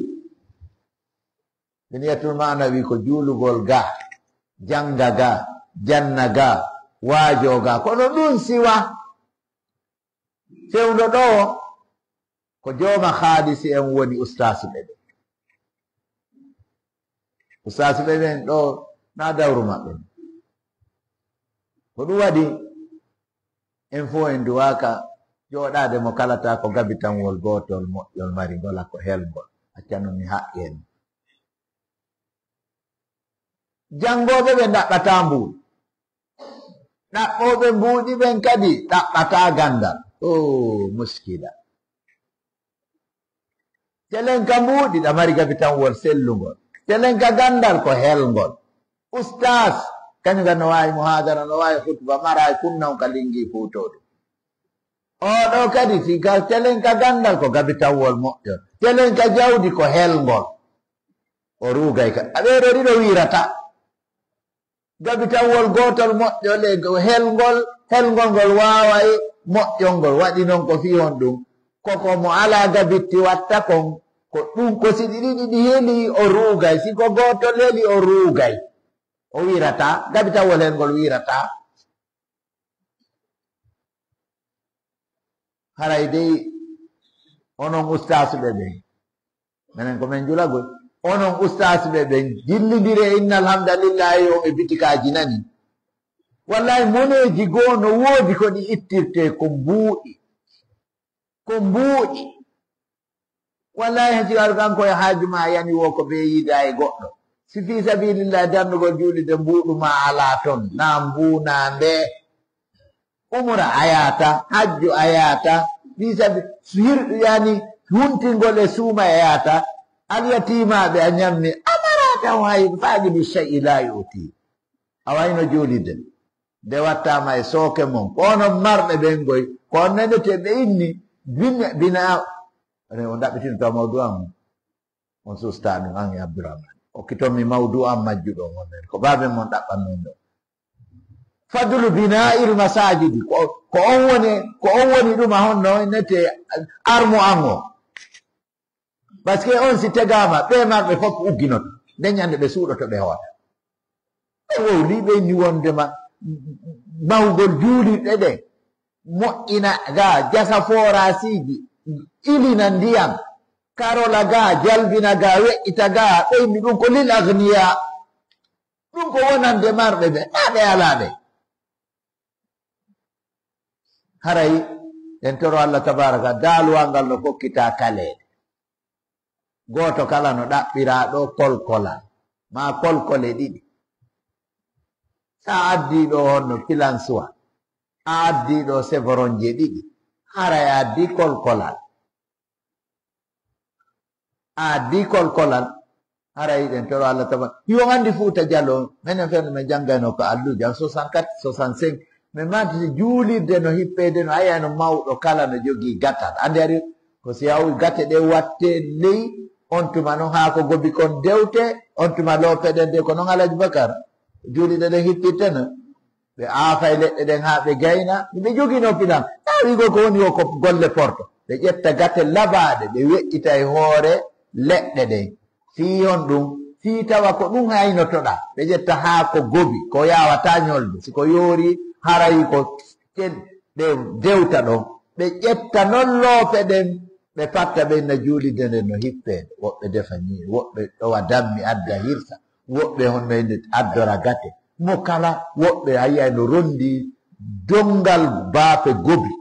Biniyatul maanawi ko juulugol ga, jannga ga, janna ga, waajo ga. Kono ɗum siwa. Fewndo ɗo, ko jooma haalisi en woni ustaasuɓe ɓe. Ustaasuɓe ɓen ɗo, na dawru maɓɓe. Ko ɗum waɗi, en fof en duwaaka jooɗaade mo kala ta ko gabitanwol gootol moƴƴol mari ngol, ko helngol. Accano mi haqqi en. Janngooɓe ɓe ndaɓɓataa mbuuɗu. Ɗaɓɓooɓe mbuuɗi ɓen kadi ɗaɓɓataa ganndal. O muskila. Telenka mbuuɗi ɗa mari gabitanwol sellungol. Telenka ganndal ko helngol. Ustaas, kañum kadi no waawi muhaadara, no waawi khutba, maraay kunna on ka lingi fuutooɗo. Oo ɗoo kadi, si ka telenka ganndal ko gabitanwol moƴƴol. Telenka jawdi ko helngol. O ruugay ka. A ɓee ɗoo ɗiɗo wiirata. Gabitanwol gootol moƴƴo le, helngol, helngol ngol waaway moƴƴol ngol. Waɗi noon ko fii honɗum? Ko ko mo alaa gabitti watta kon, ko ɗum ko si ɗi ɗiɗi ɗi helii o ruugay, si ko gootol helii o ruugay. O wiirataa, gabitanwol helngol wiirataa. Haray dey onon ustaasuɓe ɓen, menen ko men julagol. Onon ustaasuɓe ɓen, jillindire inna alhamdulillahi on e bitikaaji nani. Wallahi moneeji goo no woodi ko ɗi ittirtee ko mbuuɗi. Ko mbuuɗi. Wallahi hajji ar kanko e haaju ma yani wo ko bee yiida e goɗɗo. Si fii sabilillahi darnugol juulirde mbuuɗu ma alaa ton, naa mbuu naa mbee. Umra a yaata, hajju a yaata, fii sabi-, hirɗu yani huntingol e suuma a yaata, alyatiimaaɓe a ñammi, a maraata o hay faaqidu shay'i laa yu'ti. A wayno juulirde. Nde wattaama e sooke mon. Ko onon marɓe ɓen goy, ko on nenete ɓe inni, bin-, bina, on ɗaɓɓitino taw mawdu an on. On susta ɗum an e Abdourahmane. Okkiton mi mawdu an majjuɗo on nen. Ko baaben mon ɗaɓɓan non ɗo. Fadlu bina'il masajidi. Ko, ko on woni, ko on woni ɗum a honno nete armo an o. Parce que on si tegaama, ɓe marɓe fof ugginoto. Nden ñande ɓe suuɗoto ɓe hoota. Ɓe wowli, ɓe inni wondema mahugol juulirɗe ɗe, moƴƴina ga, jasa forasiiji, ilina ndiyam, karola ga, jalbina ga, weƴƴita ga, ɓe inni ɗum ko lil agniya. Ɗum ko wonande marɓe ɓe, naa ɓe alaa ɓe. Haray en toro Allah tabaraka, daaluwal ngal no fokkita kaleeɗe. Gooto kala no ɗaɓɓiraa ɗo kolkolal, maa kolkole ɗiɗi. Sa addii ɗo honno kilansuwa, a addii ɗo sevoronje ɗiɗi, haray a addii kolkolal. A addii kolkolal, haray ɗen toro Allah tabaraka. Yo on anndi Fuuta Jaloo, menen fewndo men janngayno ko Alluuja, en soixante-quatre, soixante-cinq. Min maati si juulirde no hippeede no, a yi'ayno mawɗo kala no jogii gatal. Anndi ari ko si a wi'i gate ɗe watte ley, on tuma non haa ko gobi kon dewte, on tuma loope ɗen de ko non Alhaji Bakar. Juulirɗe ɗen hippirte no. Ɓe aafay leɗɗe ɗen haa ɓe gayna. Ɓe jogiino pilan. Taa wi'ugol ko woni o ko golle porto. Ɓe ƴetta gate labaaɗe, ɓe weƴƴita e hoore leɗɗe ɗen. Fii honɗum? Fii tawa ko ɗum haynotoɗaa. Ɓe ƴetta haa ko gobi, ko yaawataa ñolde. Si ko yoori, haray ko cen-, ɓe dewta ɗon. Ɓe ƴetta non loope ɗen, ɓe patta ɓen na juulirde nden no hippeede. Woɓɓe defa ñiiri, woɓɓe ɗowa dammi adda hirsa, woɓɓe honno e nde addora gate. Mo kala, woɓɓe a yi'ay no rondi donngal baafe gobi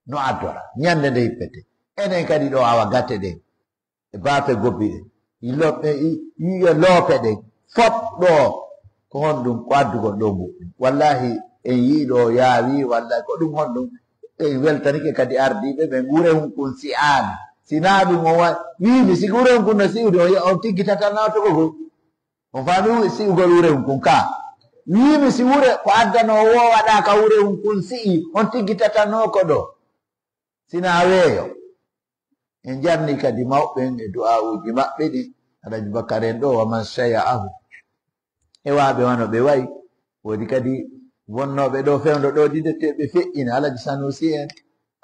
no addora. Ñande nde hippete. Enen kadi ɗo awa gate ɗen. E baafe gobi ɗen, i lope, i, i, e loope ɗen, fof ɗo, ko honɗum? Ko addugol ɗo mbuɗɗum. Wallahi, en yii ɗo yaawi, wallahi, ko ɗum honɗum? En weltanike kadi ardiiɓe ɓen, wure hun kun si'aali. Si naa ɗum, o wa-, wiimi, si wure hun kun no si'ude, o, on tiggitata nawtugol. On faami wi-, si'ugol wure hun kun ka. Wiimi, si wure, ko addanoo wo waɗaa ka wure hun kun si'i, on tiggitatanoo ko ɗo. Sina weeyo. En jarni kadi mawɓe ɓen e du'aa'uuji maɓɓe ɗin. Alhaji Bakar en ɗo, wa man shaya'ahu. E waaɓe wano ɓe wayi. Woodi kadi wonnooɓe ɗo fewndo ɗo ɗiɗete ɓe feƴƴina. Alhaji Sanusi en,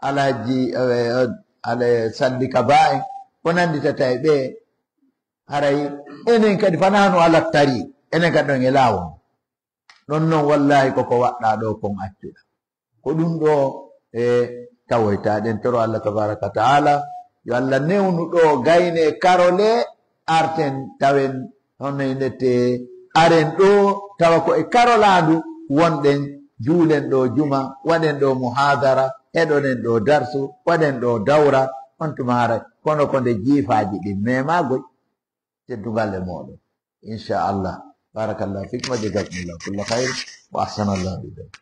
Alhaji, eh, Alhaji Salli Kaba en, ko nannditata e ɓe. Haray enen kadi fanaa no alat tariq. Enen kadi ɗon e laawol. Ɗon non, wallaahi, ko ko waɗɗaa ɗoo kon accuɗaa. Ko ɗum ɗoo e tawoytaa. Ɗen toro Allah tabaaraka wa ta'aala, yo Allah newnu ɗoo gayne karole, arten tawen hono e ndette, aren ɗoo tawa ko e karolaandu wonɗen, juulen ɗoo juma, waɗen ɗoo muhaadara, heɗoɗen ɗoo darsu, waɗen ɗoo dawra, on tuma hara, kono ko nde jiifaaji ɗin memaagol. Teddungal e mooɗon, inchallah. Barakallahu fikum wa jazakumullahu kulla khayr wa ahsanallahu ilaykum.